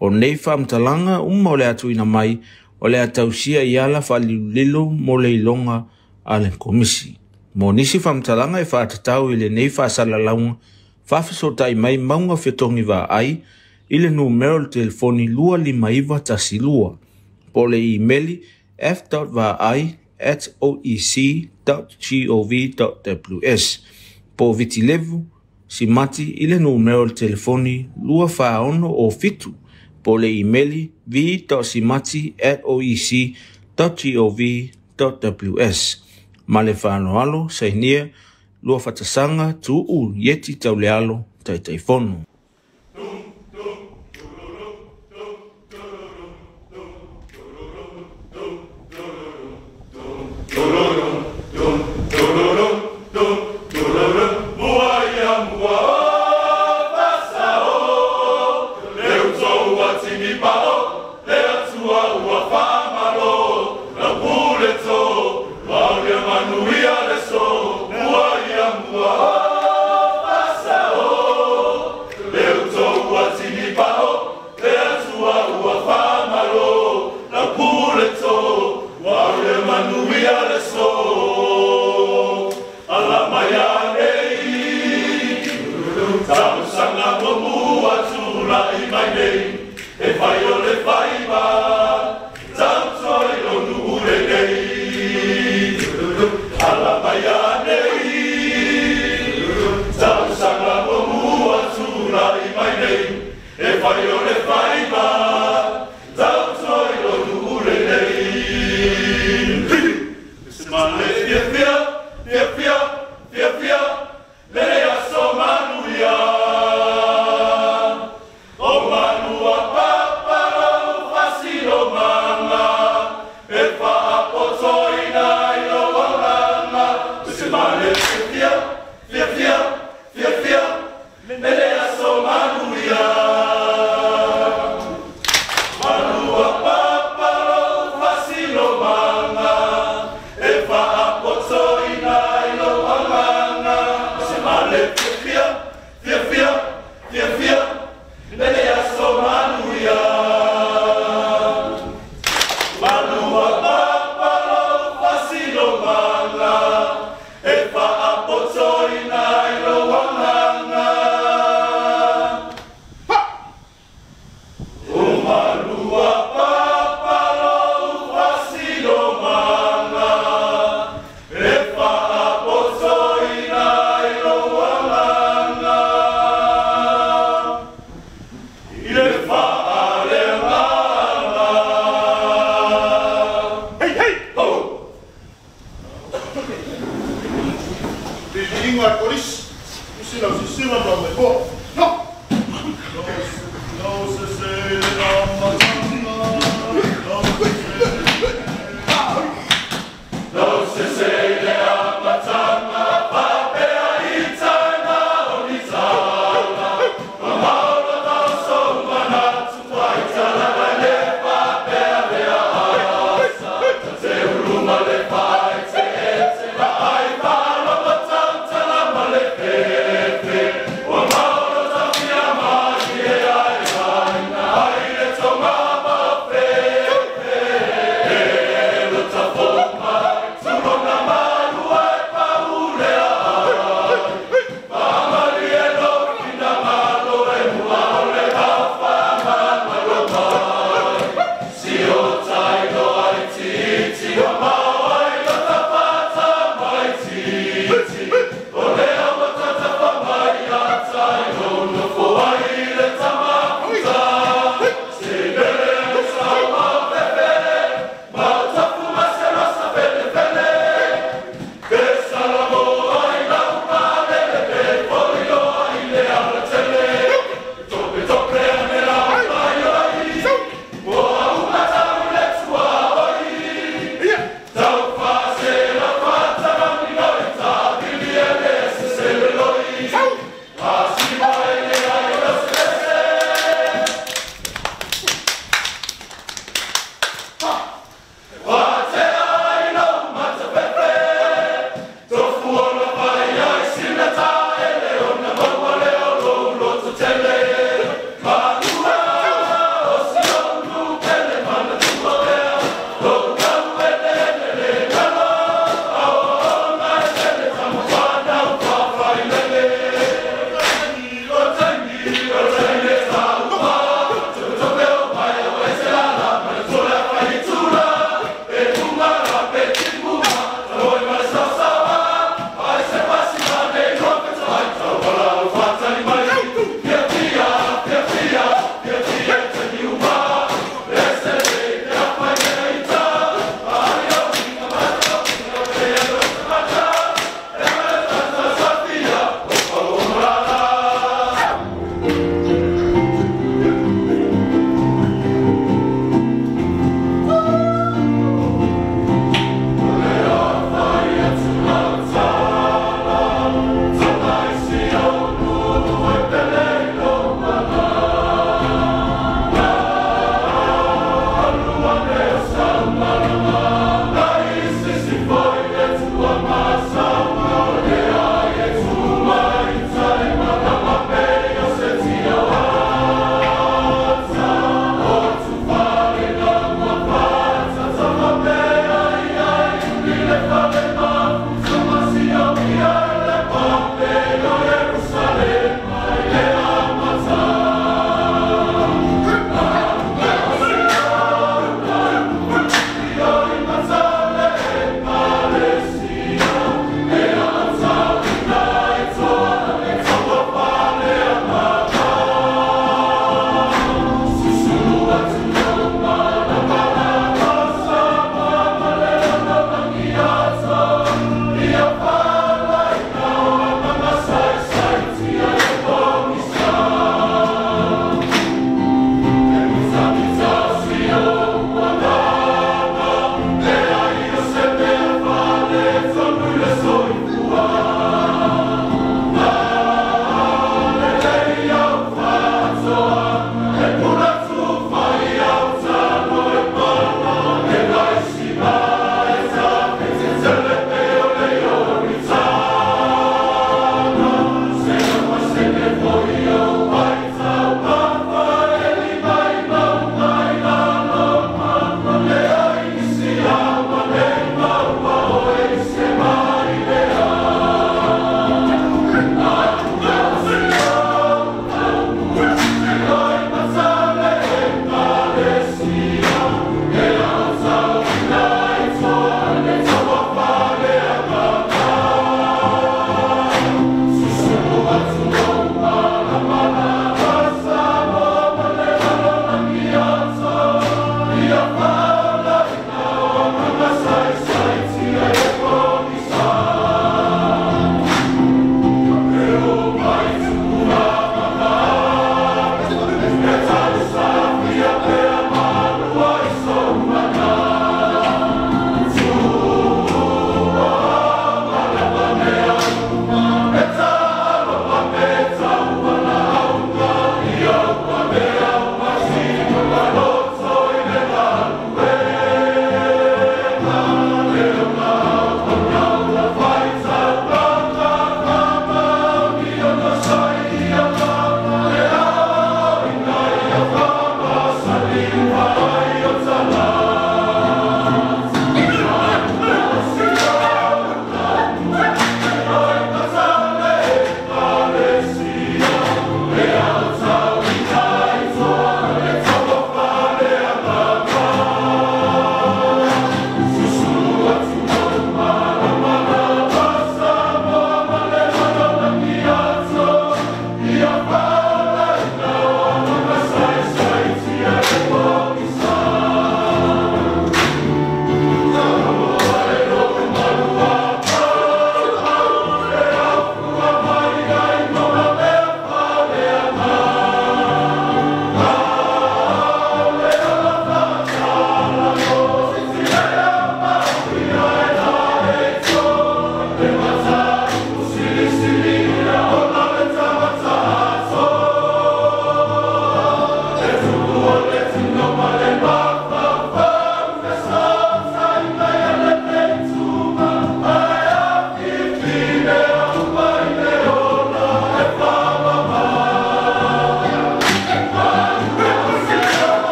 O nei faamatalaga uma o le a tuuina mai o le a tausia i ala faalilolilo mo le iloga a le Komisi. Mo nisi faamatalaga e faatatau i lenei faasalalauga, faafesootai mai Mauga Fetogi Vaai i le numera o le telefoni 25912 po o le imeli f.vaai@oec.gov.ws po o Vitilevu Simati i le numera o le telefoni 24607 po o le imeli v.simati@oec.gov.ws. Ma le faaaloalo, sainia Luafatasaga Tuuu Ieti Taulealo, Taitaifono.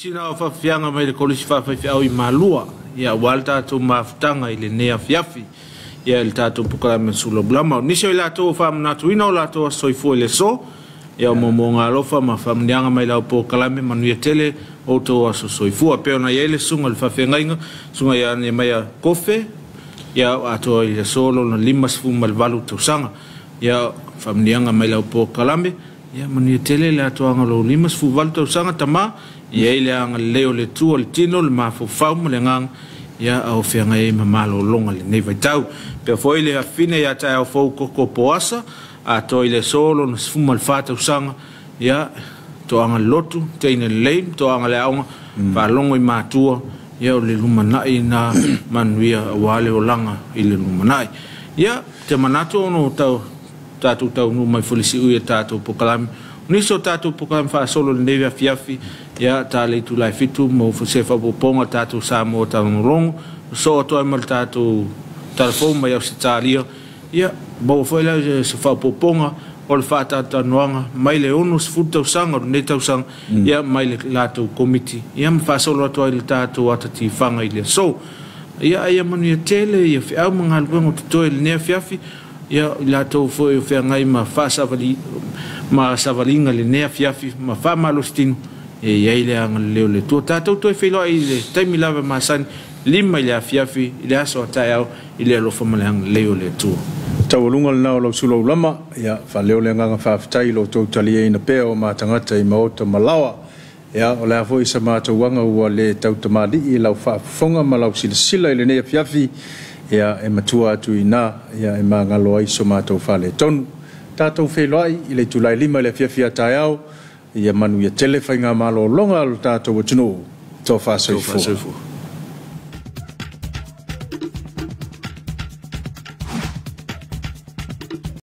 Sina o faafiafiaga mai le Kolisi Faafaifeau i Malua, ia aua le tatou mafutaga i lenei afiafi, ia i le tatou polokalame Sulaulama. O nisi o i latou ua faamanatuina o latou aso soifua i le aso, ia o moomooga alofa ma faamanuiaga mai lau polokalame, manuia tele o outou aso soifua. E pei ona i ai le susuga i le faafeagaiga, susuga ia Nehemiah Kofe, ia atoa i le aso lona 58 tausaga. Ia faamanuiaga mai lau polokalame, ia manuia tele le atoaga o lou 58 tausaga tama, i ai le agalelei o le Atua, le tino, le mafaufau ma le agaga, ia au feagai ai ma malologa lenei vaitau. Pea foi le afine ia taeao fou Koko Poasa, atoa i le aso lona 14 tausaga, ia toaga le lotu, teine lelei, toaga le aoga, faalogo i matua, ia o le lumanai na manuia aua le olaga i le lumanai. Ia te manatu ono tau tatou taunuu mai foi le siui e tatou polokalame. O nisi o tatou polokalame faasolo lenei afiafi, ia ta le itula e 7 mo se faaopoopoga tatou Samoa Taugologo, sosoo atu ai ma le tatou talafou mai Ausetalia, ia maua foi lea se faaopoopoga o le faatalatalanoaga mai le 60 tausaga o lenei tausaga, ia mai le latou komiti, ia ma faasolo atu ai le tatou ata tifaga i le aso. Ia ai manuia tele ia feau ma galuega o totoe i lenei afiafi, ia i latou foi o feagai ma faasavali ma savaliga lenei afiafi ma faamalositino, e i ai le agalelei o le Atua. Tatou toe feiloai i le taimi lava masani, 5 i le afiafi i le aso a taeao i le alofa ma le agalelei o le Atua. Taualuga lena o lau sulaulama, ia faaleo le agaga faafetai i lo outou taliaina pea o matagata i maota ma laoa. Ia o le a foi sa matauaga ua le tautamalii i lau faafofoga ma lau silasila i lenei afiafi, ia e matua atu i ina, ia e magalo ai so matou faaletonu. Tatou feiloai i le itula e 5 i le afiafi a taeao, ia manuia tele faiga malologa a lo tatou atunuu. Tofa soifua.